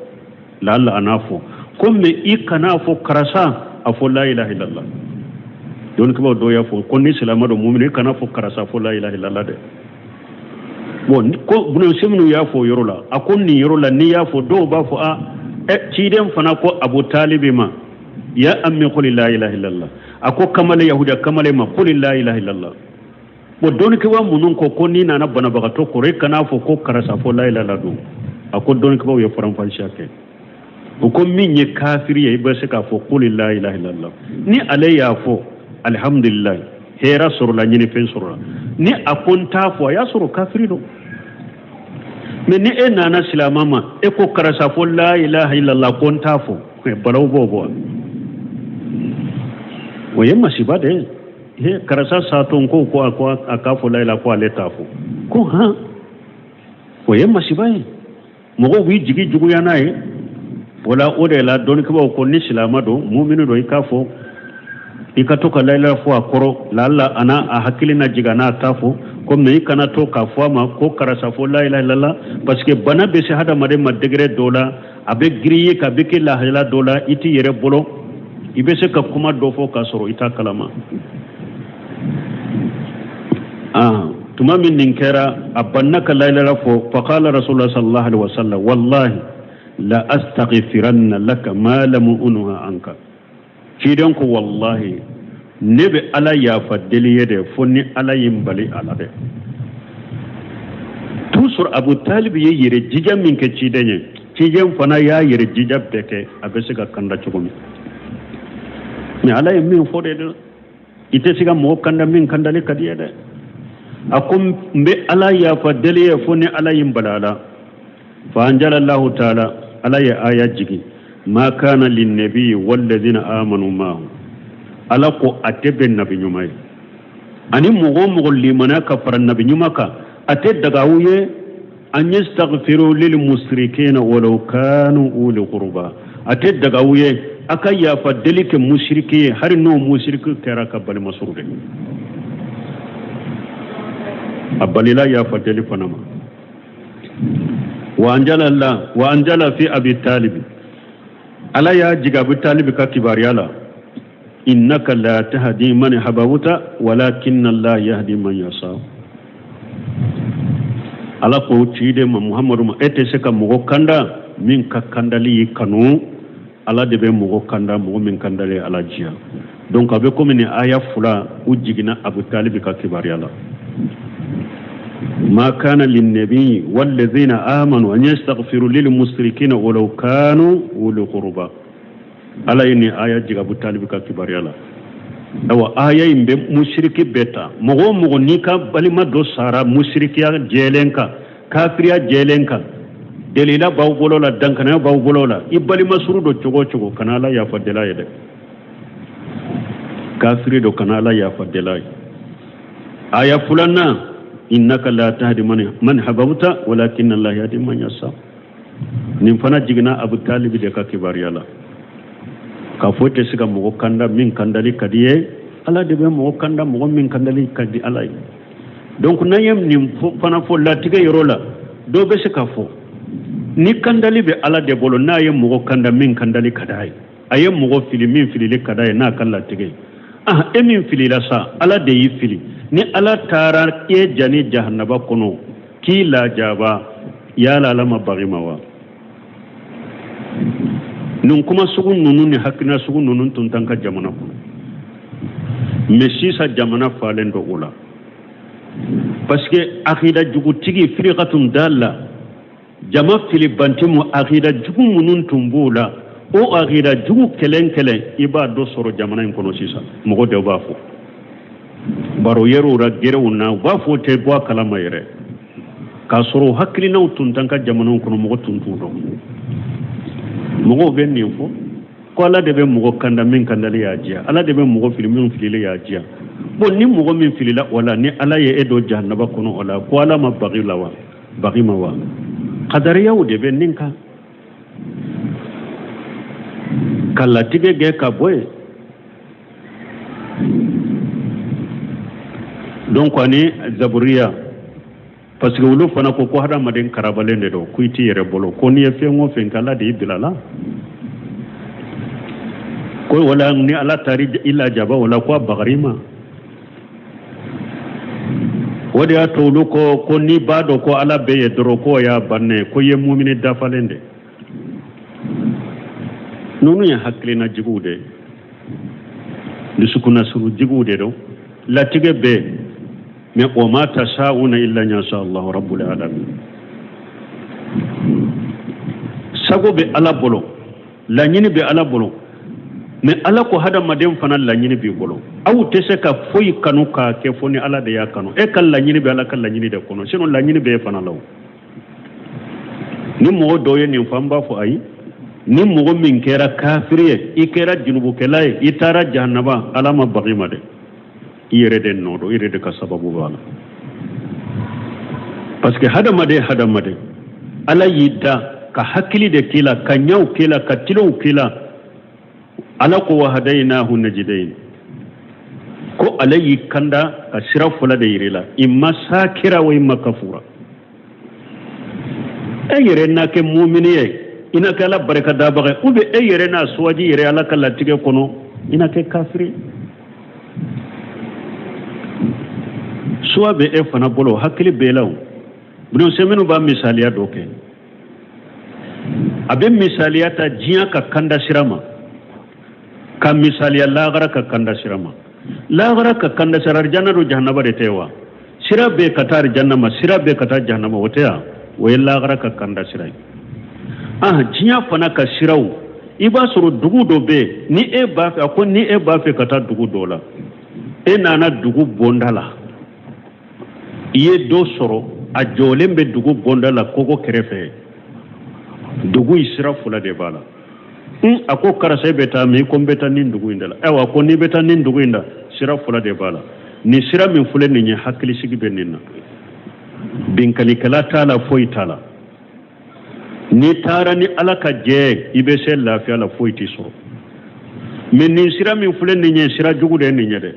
S2: laala a n'a fɔ ko mɛ i kan'a fɔ karisa, a fɔ la ilaha illallah. Dɔnnikɛbaaw dɔw y'a fɔ ko ni silamɛ don mumini, i kana fɔ karisa fɔ la ilaha illallah dɛ. Bon, ko Ibn Usaymin y'a fɔ o yɔrɔ la, a ko nin yɔrɔ la n'i y'a fɔ, dɔw b'a fɔ a ciden fana ko Abu Talibi ma, ya ammi qul la ilaha illallah, a ko kamalen yahudiya kamalen ma qul la ilaha illallah. Bon, dɔnnikɛbaa minnu ko n'i nana banabagatɔ kɔrɔ, i kan'a fɔ ko karisa fɔ la ilaha illallah don, a ko dɔnnikɛbaaw ye faranfasiya kɛ. U ko min ye kafiri ye, i bɛ se k'a fɔ qul la ilaha illallah. Ni ale y'a fɔ, alihamudulilayi, hɛrɛ sɔrɔla, ɲinifɛn sɔrɔla. Ni a ko n t'a fɔ, a y'a sɔrɔ kafiri don. Mɛ ni e nana silamɛ ma, e ko karisa fɔ la ilaha illallah, ko n t'a fɔ, balawu b'o bɔ, o ye masiba de ye. Karisa satɔ ko ko a k'a fɔ la ilaha, ko ale t'a fɔ, ko han, o ye masiba ye. Mɔgɔw b'i jigi juguya n'a ye. O la, o de la dɔnnikɛbaaw ko ni silamɛ don, mumini don, i k'a fɔ, i ka to ka layila fɔ a kɔrɔ, laala a n'a a hakili na jigin, a n'a t'a fɔ ko mɛ i kana to k'a fɔ a ma ko karisa fɔ la ilaha illallah, parce que bana bɛ se hadamaden ma degré dɔ la, a bɛ giriye ka bɛ kɛ lahala dɔ la, i t'i yɛrɛ bolo, i bɛ se ka kuma dɔ fɔ k'a sɔrɔ i t'a kalama. Tuma min nin kɛra, a banna ka layilala fɔ. Faqala rasulullah sallallahu alaihi wasallam, wallahi la astaghfiranna laka ma lam unha anka. Ciden ko wallahi ne bɛ ala yafa deli ye dɛ, fo ni ala ye n bali a la dɛ. Toujours Abu Talib ye yɛrɛ jija min kɛ ciden ye, ciden fana y'a yɛrɛ jija bɛɛ kɛ a bɛ se ka kanda cogo min. Mais ala ye min fɔ de dɛ, i tɛ se ka mɔgɔ kanda min kandali ka di ye dɛ. A ko n bɛ ala yafa deli ye fo ni ala ye n bali a la. Fa anjala Allahu taala, ala ye aya jigin, ma kana linnabi walladhina amanu ma'ahu. Ala ko a tɛ bɛn nabi ɲuman ye ani mɔgɔ o mɔgɔ limaniya ka fara nabi ɲuman kan, a tɛ daga aw ye an yastaghfiru lil musrikina walau kanu uli qurba. A tɛ daga aw ye a ka yafa deli kɛ musiriki ye, hali n'o musiriki kɛra ka balima sɔrɔ dɛ. A balila yafa deli fana ma. Wa anjala la wa anjala fi Abi Talib, ala y'a jigin Abi Talib ka kibaruya la, innaka la tahdi man ahbabta walakinna Allah yahdi man yasha. Ala ko ciden ma Muhammadu ma, e tɛ se ka mɔgɔ kanda min ka kandali y'i kanu, ala de bɛ mɔgɔ kanda mɔgɔ min kandali ye ala diya. Donc a bɛ komi ni aya fila u jiginna Abu Talib ka kibaruya la. Ma kana linnabi walladhina amanu an yastaghfiru lil musrikina walau kanu uli qurba. Ala ye nin aya jigin Abu Talib ka kibaruya la. Awa, aya in bɛ musiriki bɛɛ ta. Mɔgɔ o mɔgɔ n'i ka balima dɔ sara musirikiya jɛlen kan, kafiriya jɛlen kan, delila b'aw bolo la, dankanaya b'aw bolo la, i balima suru dɔ cogo o cogo, kana ala yafa dela ye dɛ. Kafiri dɔ, kana ala yafa dela ye. Aya filanan, innaka la tahdi man hababta walakin Allah yahdi man yasha. Nin fana jiginna Abu Talib de ka kibaruya la, k'a fɔ tɛ se ka mɔgɔ kanda min kandali ka di ye, ala de bɛ mɔgɔ kanda mɔgɔ min kandali ka di ala ye. Donc n'an ye nin fana fɔ latigɛ yɔrɔ la, dɔw bɛ se k'a fɔ ni kandali bɛ ala de bolo, n'a ye mɔgɔ kanda min kandali ka d'a ye, a ye mɔgɔ fili min filili ka d'a ye n'a ka latigɛ ye. Ah, e min filila sa, ala de y'i fili. Ni ala taara e jani jahanaba kɔnɔ k'i lajaba, yala ala ma bagi ma wa? Nin kuma sugu ninnu ni hakilina sugu ninnu tun t'an ka jamana kɔnɔ, mais sisan jamana falen don o la, parce que akida jugutigi firikatun dala, jama filibanti mu, akida jugu minnu tun b'o la, o akida jugu kelen kelen i b'a dɔ sɔrɔ jamana in kɔnɔ sisan. Mɔgɔ dɔw b'a fɔ baro yɛrɛw la, gɛrɛw na, u b'a fɔ tɛ bɔ a kalama yɛrɛ, k'a sɔrɔ o hakilinaw tun t'an ka jamanaw kɔnɔ, mɔgɔ tun t'u dɔn. Mɔgɔw bɛ nin fɔ ko Ala de bɛ mɔgɔ kanda min kandali y'a diya, Ala de bɛ mɔgɔ fili min filili y'a diya. Bon, ni mɔgɔ min filila o la, ni Ala ye e don jahanaba kɔnɔ o la, ko Ala ma bagi la wa, bagi ma wa? Kadariyaw de bɛ nin kan ka latigɛ gɛn ka bɔ yen. Donc ani zaburiya, parce que olu fana ko ko hadamaden karabalen de don, ko i t'i yɛrɛ bolo, ko n'i ye fɛn o fɛn kɛ, Ala de y'i bila la ko wala ni Ala taara i lajaba o la, ko a bagar'i ma. O de y'a to olu ko ko n'i b'a dɔn ko Ala bɛ yen dɔrɔn, k'o y'a bannen, ko i ye mumini dafalen de. Ninnu ye hakilina juguw de ye, dusukunnasuru juguw de don. Latigɛ bɛ yen, mais wa ma tashauna illa an yasha Allahu rabbul alamin. Sago bɛ Ala bolo, laɲini bɛ Ala bolo, mais Ala ko hadamaden fana laɲini b'i bolo. Aw tɛ se ka foyi kanu k'a kɛ fo ni Ala de y'a kanu. E ka laɲini bɛ Ala ka laɲini de kɔnɔ, sinon laɲini bɛ e fana la o. Ni mɔgɔ dɔw ye nin fɔ, an b'a fɔ ayi. Ni mɔgɔ min kɛra kafiri ye, i kɛra junubukɛla ye, i taara jahanaba, Ala ma bag'i ma dɛ, i yɛrɛ de nɔ don, i yɛrɛ de ka sababu b'a la. Parce que hadamaden, hadamaden, Ala y'i da ka hakili de k'i la, ka ɲɛw k'i la, ka tilew k'i la. Ala ko wa hadayinahu najidain, ko ala y'i kanda ka sira fila de yir'i la, imma sakira wa imma kafura. E yɛrɛ n'a kɛ mumini ye, i na kɛ Ala barika dabaga ye, ou bien e yɛrɛ n'a suwaji yɛrɛ Ala ka latigɛ kɔnɔ, i na kɛ kafiri. Suwa bɛ e fana bolo, hakili b'e la o. Ibn Usaymin b'a misaliya dɔ kɛ, a bɛ misaliya ta diɲɛ ka kanda sira ma, ka misaliya lagara ka kanda sira ma. Lagara ka kanda sira, arijanna don jahanaba de tɛ wa? Sira bɛ ka taa arijanna ma, sira bɛ ka taa jahanama, o tɛ yan? O ye lagara ka kanda sira ye. Ah, diɲɛ fana ka siraw, i b'a sɔrɔ dugu dɔ bɛ yen, ni e b'a fɛ, a ko ni e b'a fɛ ka taa dugu dɔ la, e nana dugu bonda la, i ye dɔ sɔrɔ a jɔlen bɛ dugu bonda la kogo kɛrɛfɛ, dugu in sira fila de b'a la. A ko karisa, e bɛ taa min? Ko n bɛ taa nin dugu in de la. Ayiwa, ko n'i bɛ taa nin dugu in da, sira fila de b'a la. Nin sira min filɛ nin ye, hakilisigi bɛ nin na, binkalikɛla t'a la, foyi t'a la. N'i taara ni Ala ka jɛ, i bɛ se lafiya la, foyi t'i sɔrɔ. Mais nin sira min filɛ nin ye, sira jugu de ye nin ye dɛ.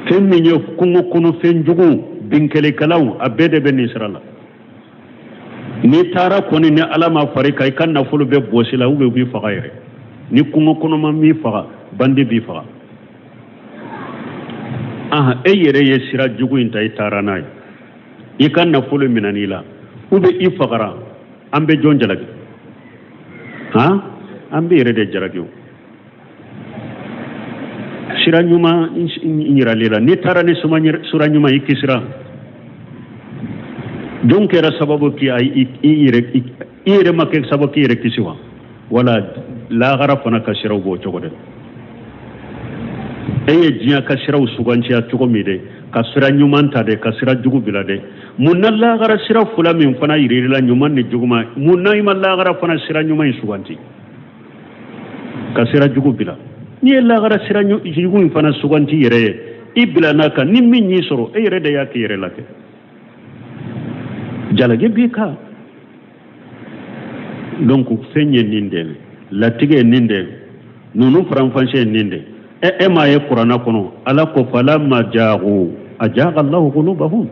S2: Fɛn min ye kungo kɔnɔ fɛn jugu, binkalikɛlaw, a bɛɛ de bɛ nin sira la. N'i taara kɔni, ni Ala ma far'i kan, i ka nafolo bɛ bɔsi la, ou bien u b'i faga yɛrɛ. Ni kungo kɔnɔma m'i faga, bandi b'i faga. Ahan, e yɛrɛ ye sira jugu in ta, i taara n'a ye, i ka nafolo minɛn'i la, ou bien i fagara, an bɛ jɔn jalaki? Han, an bɛ yɛrɛ de jalaki o. Sira ɲuman yirali la, n'i taara ni sira ɲuman, i kisira. Jɔn kɛra sababu k'i yɛrɛ, i yɛrɛ ma kɛ sababu k'i yɛrɛ kisi wa? Wala lahara fana ka siraw b'o cogo de. E ye diɲɛ ka siraw sugantiya cogo min de, ka sira ɲuman ta de, ka sira jugu bila de, mun na lahara sira fila min fana yir'i la, ɲuman ni juguman, mun na i ma lahara fana sira ɲuman in suganti ka sira jugu bila? N'i ye lahara sira jugu in fana suganti yɛrɛ ye, i bila n'a kan, ni min y'i sɔrɔ, e yɛrɛ de y'a k'i yɛrɛ la kɛ, jalaki b'i kan. Donc fɛn ye nin de ye, latigɛ ye nin de ye, ninnu faranfasiya ye nin de ye. E m'a ye kuranna kɔnɔ, Ala ko falamma zaagu azaaga Allahu qulubahum.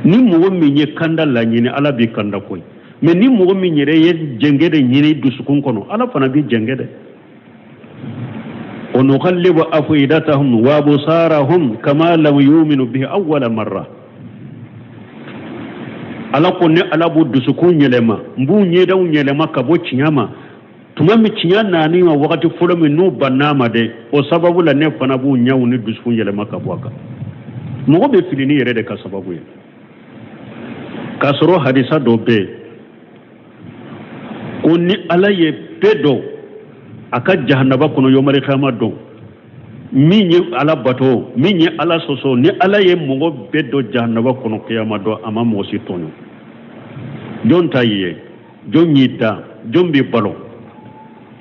S2: Ni mɔgɔ min ye kanda laɲini, Ala b'i kanda koyi. Mais ni mɔgɔ min yɛrɛ ye jɛngɛ de ɲini dusukun kɔnɔ, Ala fana b'i jɛngɛ dɛ. Wa nuqallibu afidatahum wa absarahum kama lam yuminu bihi awwala marra. Ala ko ne Ala b'u dusukun yɛlɛma, n b'u ɲɛdaw yɛlɛma ka bɔ tiɲɛ ma. Tuma min tiɲɛ nan'i ma wagati fɔlɔ min, n'u bann'a ma dɛ, o sababu la ne fana b'u ɲɛw ni dusukun yɛlɛma ka bɔ a kan. Mɔgɔ bɛ fili n'i yɛrɛ de ka sababu ye. K'a sɔrɔ hadisa dɔ bɛ yen ko ni Ala ye bɛɛ don a ka jahanaba kɔnɔ yomali kiyama don, min ye Ala bato, min ye Ala sɔsɔ, ni Ala ye mɔgɔ bɛɛ don jahanaba kɔnɔ kiyama don, a ma mɔgɔ si tɔɲɔ. Jɔn ta y'i ye? Jɔn y'i da? Jɔn b'i balo?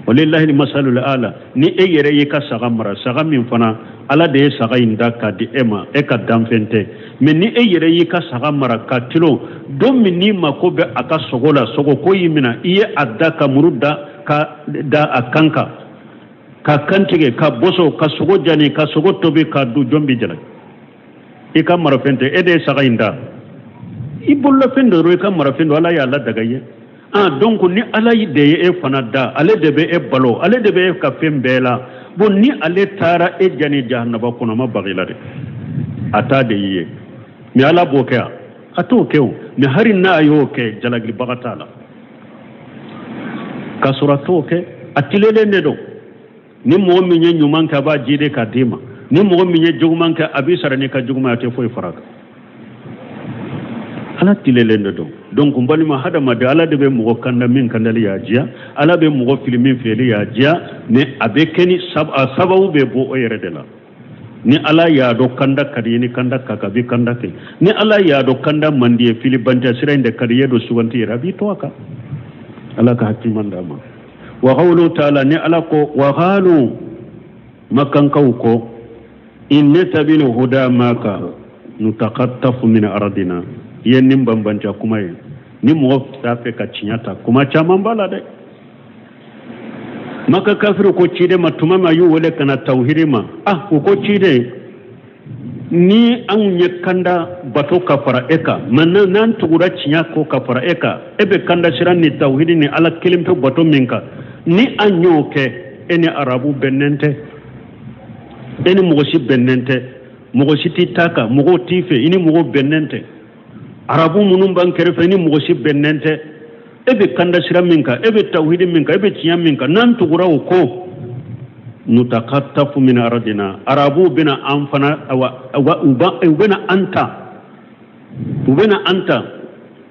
S2: Walilahi masalul ala. Ni e yɛrɛ y'i ka saga mara, saga min fana Ala de ye saga in da k'a di e ma, e ka danfɛn tɛ. Mais ni e yɛrɛ y'i ka saga mara ka tulon, don min n'i mako bɛ a ka sogo la, sogo ko y'i minɛ, i ye a da ka muru da ka da a kan kan, ka kantigɛ, ka boso, ka sogo jani, ka sogo tobi ka dun, jɔn b'i jalaki? I ka marafɛn tɛ, e de ye saga in da, i bololafɛn dɔ, i ka marafɛn don, Ala y'a ladaga i ye. Ah, donc ni Ala de ye e fana da, ale de bɛ e balo, ale de bɛ e ka fɛn bɛɛ la. Bon, ni ale taara e jani jahanaba kɔnɔ, a ma baga i la dɛ, a t'a de y'i ye. Mais Ala b'o kɛ? A t'o kɛ o. Mais hari n'a y'o kɛ, jalakilibaga t'a la, k'a sɔrɔ a t'o kɛ, a tilelen de don. Ni mɔgɔ min ye ɲuman kɛ, a b'a jidi k'a d'i ma. Ni mɔgɔ min ye juguman kɛ, a b'i sara n'i ka juguman, a tɛ foyi fara a kan. Ala tilelen de don. Donc n balima hadamaden, Ala de bɛ mɔgɔ kanda min kandali y'a diya, Ala bɛ mɔgɔ fili min fili y'a diya. Mais a bɛ kɛ ni a sababu bɛ bɔ o yɛrɛ de la. Ni Ala y'a dɔn kanda ka di ye, ni kanda ka kan, a bɛ kanda kɛ. Ni Ala y'a dɔn kanda man di ye, filibantɛ sira in de ka di ye, don suganti yɛrɛ, a b'i to a kan. Ala ka hakili ɲuman d'a ma. Wa qawlu taala, ni Ala ko wa qalu, Makankaw ko in nattabi'il huda maka nutakattafu min ardina. I ye nin banbanca kuma ye. Ni mɔgɔ t'a fɛ ka tiɲɛ ta, kuma caman b'a la dɛ. Maka kafiri ko ciden ma tuma min a y'u wele ka na tawhidi ma, ah, u ko ciden, ni anw ye kanda bato ka fara e kan, maintenant n'an tugura tiɲɛ kɔ ka fara e kan, e bɛ kanda sira ni tawhidi ni Ala kelen pe bato min kan, ni an y'o kɛ, e ni Arabu bɛnnen tɛ, e ni mɔgɔ si bɛnnen tɛ, mɔgɔ si t'i ta kan, mɔgɔw t'i fɛ, i ni mɔgɔw bɛnnen tɛ, Arabu minnu b'an kɛrɛfɛ, i ni mɔgɔ si bɛnnen tɛ, e bɛ kanda sira min kan, e bɛ tawhidi min kan, e bɛ tiɲɛ min kan, n'an tugura o kɔ, nutakattafu min ardina, Arabuw bɛna an fana, awa, u bɛna an ta, u bɛna an ta.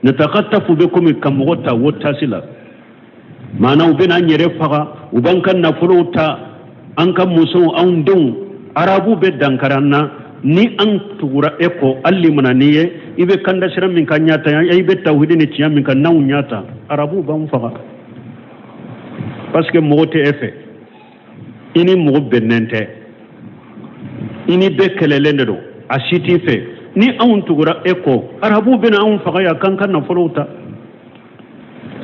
S2: Nutakattafu bɛ komi ka mɔgɔ ta wotasi la, maana u bɛna an yɛrɛ faga, u b'an ka nafolow ta, an ka musow, anw denw, Arabu bɛ dankari an na ni an tugura e kɔ. Hali mana n'i ye i bɛ kanda sira min kan ɲa ta, i bɛ tawhidi ni tiɲɛ min kan, n'anw y'a ta, Arabuw b'an faga, parce que mɔgɔ tɛ e fɛ, i ni mɔgɔ bɛnnen tɛ, i ni bɛɛ kɛlɛlen de don, a si t'i fɛ. Ni anw tugura e kɔ, Arabuw bɛna anw faga yan k'an ka nafolow ta.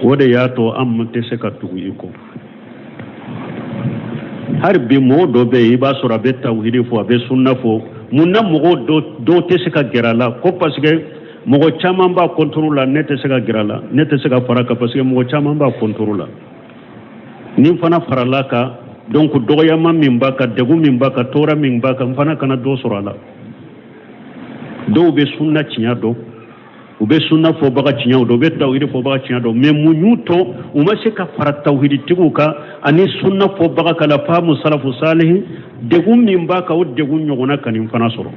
S2: O de y'a to an tɛ se ka tugu i kɔ. Hali bi mɔgɔ dɔ bɛ yen, i b'a sɔrɔ a bɛ tawhidi fɔ, a bɛ sunna fɔ. Mun na mɔgɔ dɔw tɛ se ka gɛrɛ a la? Ko parce que mɔgɔ caman b'a contre la. Ne tɛ se ka gɛrɛ a la, ne tɛ se ka fara kan, parce que mɔgɔ caman b'a contre la. Ni n fana farala kan, donc dɔgɔyama min b'a kan, degun min b'a kan, tɔɔrɔ min b'a kan, n fana kana dɔ sɔrɔ a la. Dɔw bɛ sunna tiɲɛ dɔn, u bɛ sunna fɔbaga tiɲɛw dɔn, u bɛ tawhidi fɔbaga tiɲɛ dɔn, mais mun y'u to u ma se ka fara tawhiditigiw kan ani sunna fɔbaga kan la faamu salafu salihi? Degun min b'a kan, o degun ɲɔgɔnna ka nin fana sɔrɔ.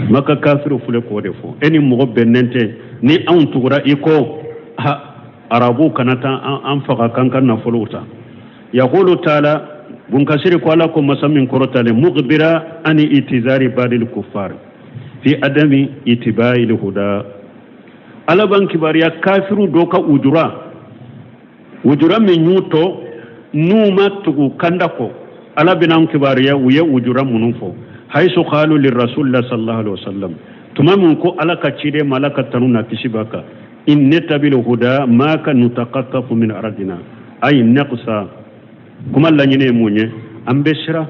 S2: Maka kafiriw filɛ k'o de fɔ: e ni mɔgɔ bɛnnen tɛ, ni anw tugura i kɔ, ha, Arabuw kana taa an faga k'an ka nafolow ta. Yaqulu taala, Bunkasiri ko Ala ko masa min kɔrɔtalen, mukbira ani itizari badil kuffar fi adami itibail huda. Ala b'an kibaruya kafiru dɔ ka ujura, ujura min y'u to n'u ma tugu kanda kɔ. Ala bɛna an kibaruya u ye ujura minnu fɔ. Haisu qalu lirrasulillah sallallahu alaihi wasallam, tuma min ko Ala ka ciden ma, Ala ka tanu na kisi b'a kan, in nattabi'il huda maka nutaqattafu min ardina ay naqsa. Kuma laɲini ye mun ye? An bɛ siran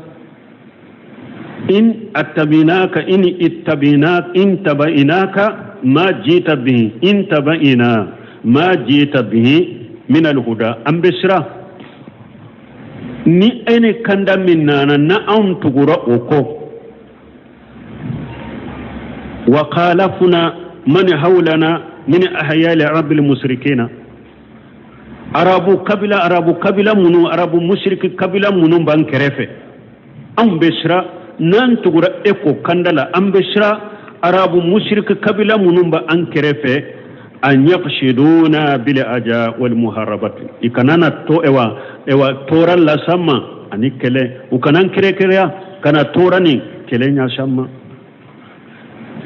S2: in attabinaka, in ittabinaka, in tabainaka ma jita bihi, in tabaina ma jita bihi min alhuda. An bɛ siran ni e ni kanda min nana, na anw tugura o kɔ, wa khalafuna man hawlana min ahyali arabil musrikina, Arabu kabila, Arabu kabila minnu, Arabu musiriki kabila minnu b'an kɛrɛfɛ, anw bɛ siran n'an tugura e kɔ kanda la, an bɛ siran Arabu musiriki kabila minnu b'an kɛrɛfɛ, an yaqsiduna bil aja wal muharabati, i kana na to ewa ewa tɔɔrɔ las'an ma ani kɛlɛ, u kana an kɛrɛkɛrɛya kana tɔɔrɔ ni kɛlɛ ɲɛs'an ma.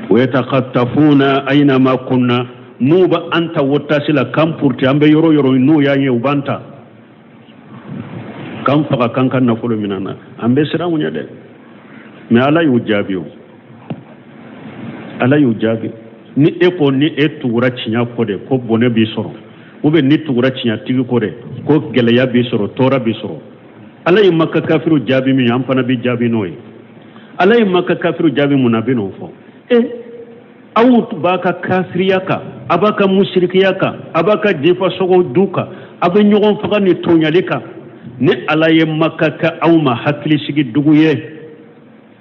S2: Wa yatakhattafuna aynama kunna, N'u bɛ an ta wotasi la k'an puruti, an bɛ yɔrɔ yɔrɔ, n'u y'an ye, u b'an ta k'an faga, k'an ka nafolo minɛ an na, an bɛ siran u ɲɛ dɛ. Mais Ala y'u jaabi, o Ala y'u jaabi. Ni e ko ni e tugura tiɲɛ kɔ de, ko bɔnɛ b'i sɔrɔ, ou bien ni tugura tiɲɛtigi kɔ de, ko gɛlɛya b'i sɔrɔ, tɔɔrɔ b'i sɔrɔ, Ala ye Maka kafiriw jaabi min ye, an fana bɛ jaabi n'o ye. Ala ye Maka kafiriw jaabi mun na, a bɛ n'o fɔ. E aw b'a ka kafiriya kan, a b'a ka musirikiya kan, a b'a ka jifa sogo du kan, a bɛ ɲɔgɔn faga ni tɔɲali kan. Ni Ala ye Maka kɛ aw ma hakilisigi dugu ye,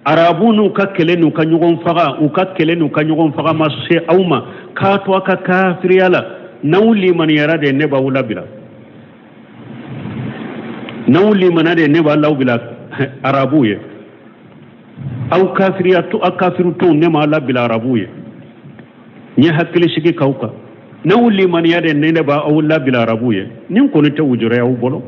S2: Arabu n'u ka kɛlɛ n'u ka ɲɔgɔn faga, u ka kɛlɛ n'u ka ɲɔgɔn faga ma se aw ma, k'a to a ka kafiriya la, n'aw limaniyara de, ne b'aw labila. N'aw limana de, ne b'a labila Arabu ye. Aw kafiriya to, aw kafiru to, ne m'a labila Arabu ye, n ye hakili sigi k'aw kan. N'aw limaniya de, ne b'aw labila Arabu ye. Nin kɔni tɛ wujura y'aw bolo.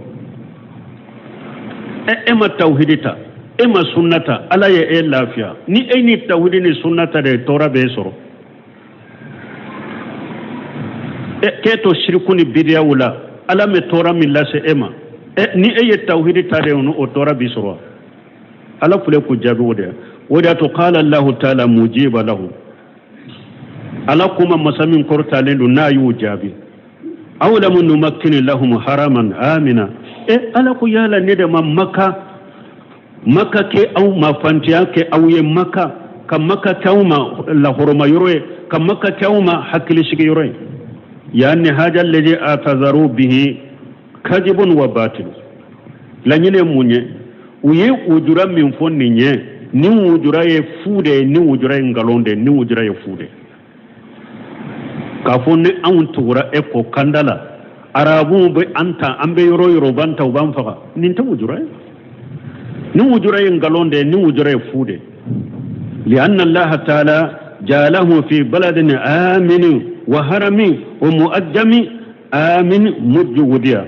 S2: E ma tawhidi ta, e ma sunna ta, Ala ye e lafiya. Ni e ni tawhidi ni sunna ta de, tɔɔrɔ b'e sɔrɔ. E k'e to siriku ni bidiyaw la, Ala bɛ tɔɔrɔ min lase e ma, ni e ye tawhidi ta de, o tɔɔrɔ b'i sɔrɔ. Ala filɛ k'u jaabi o de ye. O de y'a to qala Allahu taala mujiba lahu, Ala kuma masa min kɔrɔtalen don, n'a y'u jaabi: awlamu numakkini lahum haraman amina. E Ala ko yala ne de ma Maka kɛ aw ma fantiya kɛ aw ye, Maka ka Maka kɛ aw ma lahɔrɔma yɔrɔ ye, ka Maka kɛ aw ma hakilisigi yɔrɔ ye? Yani haja alladhi atazaru bihi kadibun wa batil. Laɲini ye mun ye? U ye wujura min fɔ nin ye, nin wujura ye fu de ye, nin wujura ye nkalon de ye, nin wujura ye fu de ye. K'a fɔ ni anw tugura e kɔ kanda la, Arabuw bɛ an ta, an bɛ yɔrɔ yɔrɔ, u b'an ta, u b'an faga, nin tɛ wujura ye. Nin wujura ye nkalon de ye, nin wujura ye fu de ye. Lianna Allaha taala jaalahu fi baladin aminin wa haramin wa muaddami amin mujju wudiya.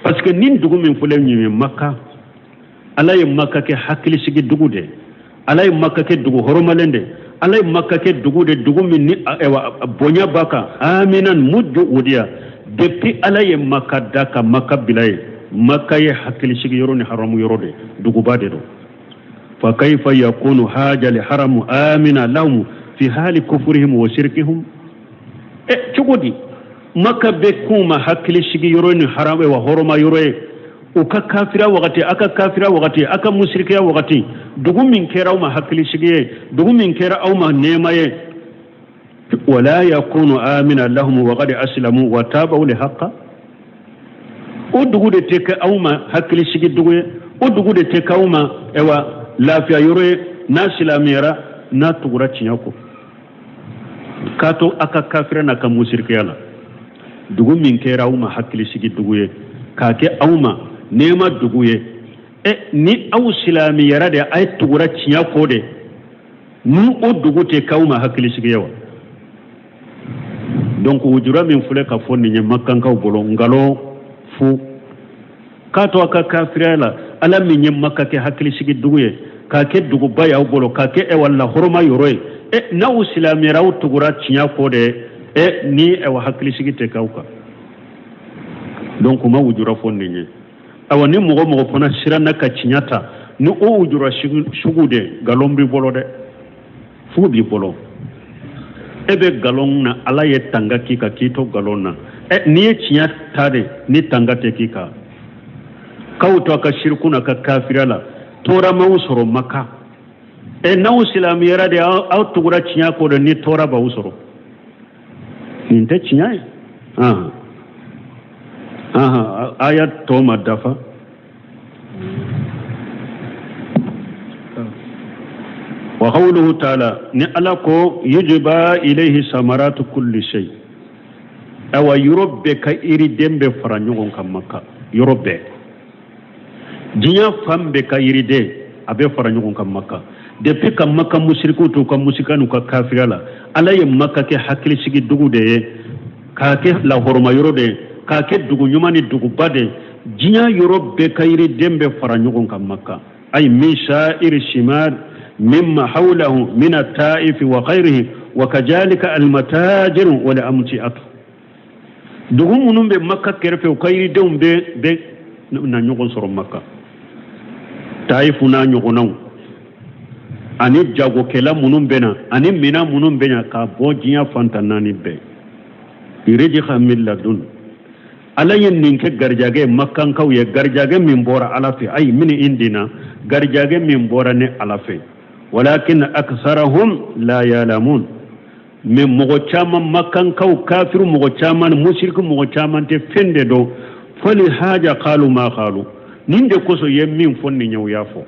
S2: Parce que nin dugu min filɛ nin ye, Maka, Ala ye Maka kɛ hakilisigi dugu de, Ala ye Maka kɛ dugu hɔrɔmalen de, Ala ye Maka kɛ dugu de, dugu min ni bonya b'a kan, aminan mujju wudiya. Depuis Ala ye Maka da ka Maka bila ye, Maka ye hakilisigi yɔrɔ ni haramu yɔrɔ de, duguba de don. Fa kayfa yakunu haja li haramu amina lahum fi hali kufurihim wa shirkihum? E cogo di Maka bɛ k'u ma hakilisigi yɔrɔ ni haramu wa hɔrɔma yɔrɔ ye, u ka kafira wagati, a ka kafira wagati, a ka musirikiya wagati, dugu min kɛra aw ma hakilisigi ye, dugu min kɛra aw ma nɛɛma ye? Wala yakunu amina lahum wa qad aslamu wa tabaw li haqqa. O dugu de tɛ kɛ aw ma hakilisigi dugu ye, o dugu de tɛ kɛ aw ma ayiwa lafiya yɔrɔ ye, n'a silamɛyara, n'a tugura tiɲɛ kɔ, k'a to a ka kafira n'a ka musirikiya la. Dugu min kɛra aw ma hakilisigi dugu ye, k'a kɛ aw ma nɛɛma dugu ye, ɛ ni aw silamɛyara de, a ye tugura tiɲɛ kɔ de, ni o dugu tɛ k'aw ma hakilisigi ye wa? Donc wujura min filɛ ka fɔ nin ye Makankaw bolo, nkalon fu, k'a to a ka kafiriya la, Ala min ye Maka kɛ hakilisigi dugu ye, k'a kɛ duguba y'aw bolo, k'a kɛ ɛwa lahɔrɔma yɔrɔ ye, ɛ n'aw silamɛyara, aw tugura tiɲɛ kɔ de, ɛ ni ɛwa hakilisigi tɛ k'aw kan. Donc u ma wujura fɔ nin ye. Awa ni mɔgɔ mɔgɔ fana siranna ka tiɲɛ ta ni o wujura sugu de, nkalon b'i bolo dɛ, fu b'i bolo. E bɛ nkalon na, Ala ye tanga k'i kan k'i to nkalon na. Ɛ n'i ye tiɲɛ ta de, ni tanga tɛ k'i kan, k'aw to a ka siriku n'a ka kafiriya la, tɔɔrɔ m'aw sɔrɔ Maka. Ɛ n'aw silamɛyara de, aw tugura tiɲɛ kɔ de, ni tɔɔrɔ b'aw sɔrɔ, nin tɛ tiɲɛ ye. Aya tɔ ma dafa. Wa qawluhu ta'ala, ni Ala ko yujba ilayhi samaratu kulli shay, awa yɔrɔ bɛɛ ka yiriden bɛ fara ɲɔgɔn kan Maka, yɔrɔ bɛɛ, diɲɛ fan bɛɛ ka yiriden a bɛ fara ɲɔgɔn kan Maka. Depuis ka Maka musirikiw to u ka musika n'u ka kafiriya la, Ala ye Maka kɛ hakilisigi dugu de ye, k'a kɛ lahɔrɔma yɔrɔ de ye, k'a kɛ dugu ɲuman ni duguba de ye. Diɲɛ yɔrɔ bɛɛ ka yiriden bɛ fara ɲɔgɔn kan Maka, ay min sa'iri simar mimma hawlahu min at-ta'ifi wa ghayrihi. Wa kajalika almatajiru wal amtiatu. Dugu minnu bɛ Maka kɛrɛfɛ, u ka yiridenw bɛ na ɲɔgɔn sɔrɔ Maka, Tayifu n'a ɲɔgɔnnaw, ani jagokɛla minnu bɛ na, ani minɛn minnu bɛ na ka bɔ diɲɛ fan tan naani bɛɛ. Rizqan min ladun, Ala ye nin kɛ garijɛgɛ makankaw ye, garijɛgɛ min bɔra Ala fɛ. Ayi, min indina, garijɛgɛ min bɔra ne Ala fɛ. Walakin aksarahum la yalamun. Mais mɔgɔ caman, makankaw kafiru mɔgɔ caman, musiriku mɔgɔ caman tɛ fɛn de dɔn. Fali haja qalu ma qalu, nin de kosɔn ye min fɔ nin ye, u y'a fɔ.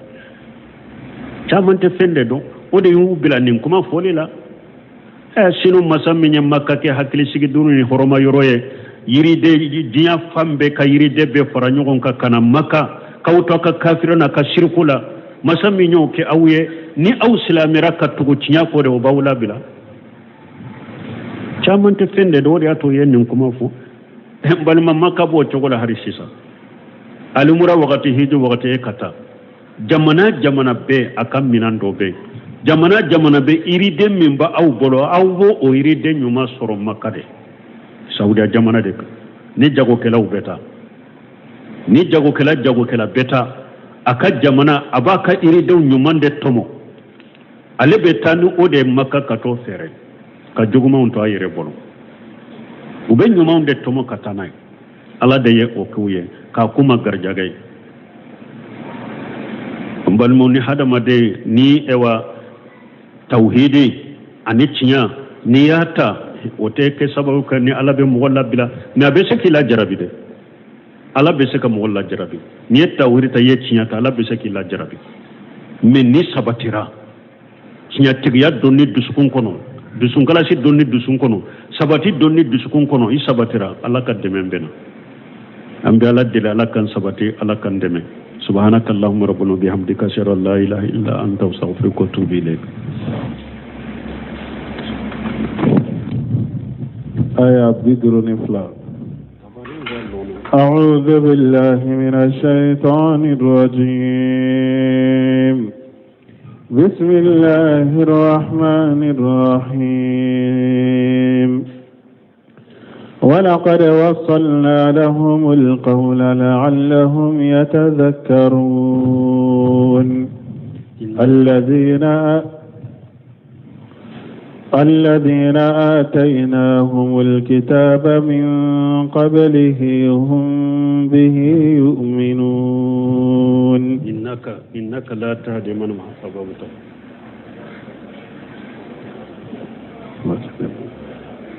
S2: Caman tɛ fɛn de dɔn, o de y'u bila nin kuma fɔli la. Ɛ, sinon masa min ye Maka kɛ hakilisigi duuru ni hɔrɔma yɔrɔ ye, yiriden diɲɛ fan bɛɛ ka yiriden bɛɛ fara ɲɔgɔn kan ka na Maka k'aw to a ka kafiri n'a ka siriku la, masa min y'o kɛ aw ye, ni aw silamɛra ka tugu tiɲɛ kɔ de, o b'aw labila. Caman tɛ fɛn de dɔn, o de y'a to u ye nin kuma fɔ. N balima, Maka b'o cogo la hali sisan. Alimura wagati, hiji wagati, e ka taa jamana jamana bɛɛ, a ka minɛn dɔ bɛ jamana jamana bɛ, yiriden min bɛ aw bolo, aw b'o o yiriden ɲuman sɔrɔ Maka de, Saudiya jamana de kan. Ni jagokɛlaw bɛ taa, ni jagokɛla bɛ taa a ka jamana, a b'a ka yiridenw ɲuman de tɔmɔ, ale bɛ taa ni o de ye Maka ka t'o feere, ka jugumanw to a yɛrɛ bolo. U bɛ ɲumanw de tɔmɔ ka taa n'a ye. Ala de ye o k'u ye k'a k'u ma garijɛgɛ ye. N balimaw, ni hadamaden ni ewa tawhidi ani tiɲɛ n'i y'a ta, o tɛ kɛ sababu ka ni Ala bɛ mɔgɔ labila, mais a bɛ se k'i lajarabi dɛ. Ala bɛ se ka mɔgɔ lajarabi. N'i ye tawhidi ta, i ye tiɲɛ ta, Ala bɛ se k'i lajarabi. Mais ni sabatira tiɲɛtigiya donni dusukun kɔnɔ, dusunkalasi donni dusukun kɔnɔ, sabati donni dusukun kɔnɔ, i sabatira, Ala ka dɛmɛ bɛ na. An bɛ Ala deli, Ala k'an sabati, Ala k'an dɛmɛ. Subhanaka allahumma rabbana bihamdika, ashhadu an la ilaha illa anta, astaghfiruka wa atubu ilayk.
S1: Aya 52. أعوذ بالله من الشيطان الرجيم. بسم الله الرحمن الرحيم. ولقد وصلنا لهم القول لعلهم يتذكرون. الذين آتيناهم الكتاب من قبله هم به يؤمنون.
S2: إنك لا تهدي من أحببت.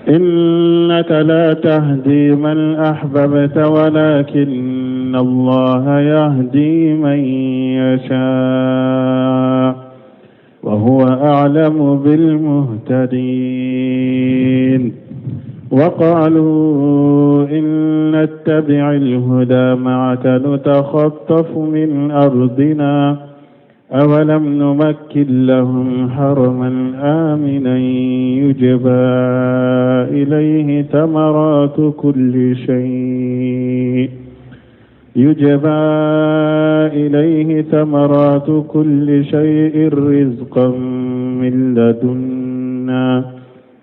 S1: إنك لا تهدي من أحببت ولكن الله يهدي من يشاء وهو أعلم بالمهتدين. وقالوا إن نتبع الهدى معك نتخطف من أرضنا أولم نمكن لهم حرما آمنا يجبى إليه ثمرات كل شيء يجبى إليه ثمرات كل شيء رزقا من لدنا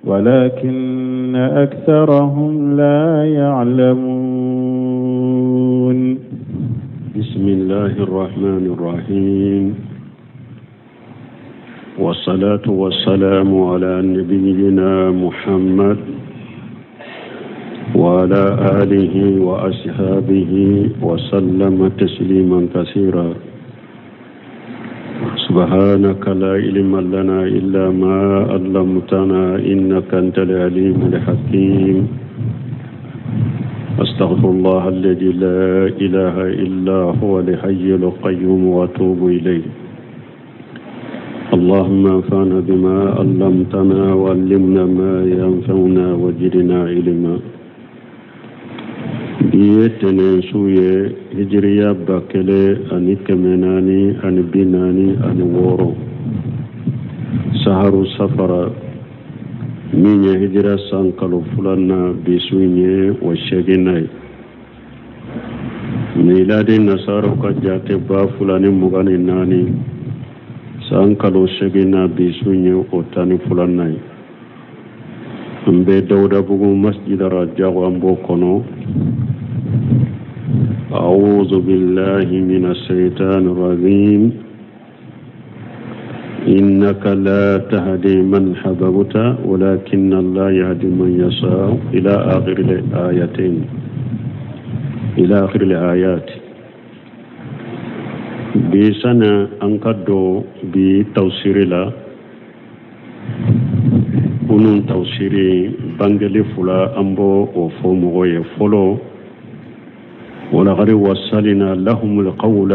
S1: ولكن أكثرهم لا يعلمون.
S2: بسم الله الرحمن الرحيم، والصلاة والسلام على نبينا محمد وعلى آله وأصحابه وسلم تسليما كثيرا. سبحانك لا علم لنا إلا ما علمتنا إنك أنت العليم الحكيم. أستغفر الله الذي لا إله إلا هو الحي القيوم وأتوب إليه. اللهم انفعنا بما علمتنا وعلمنا ما ينفعنا وزدنا علما. Bi ye tɛnɛn su ye, hijiriya 1446, saharu safara min ye hijira san kalo filanan, bi su in ye o seeginnan ye. Miladi nasaraw ka jate 2024, san kalo seeginnan, bi su in ye o 12nan ye. An bɛ Dawudabugu Masjid Rajago, an b'o kɔnɔ. أعوذ بالله من الشيطان الرجيم. إنك لا تهدي من أحببت ولكن الله يهدي من يشاء، إلى آخر الآيتين، إلى آخر الآيات. Bi sani an ka don bi tafsiri la, kunun tafsiri bangeli fila, an b'o o fɔ mɔgɔ ye fɔlɔ. ولقد وصلنا لهم القول.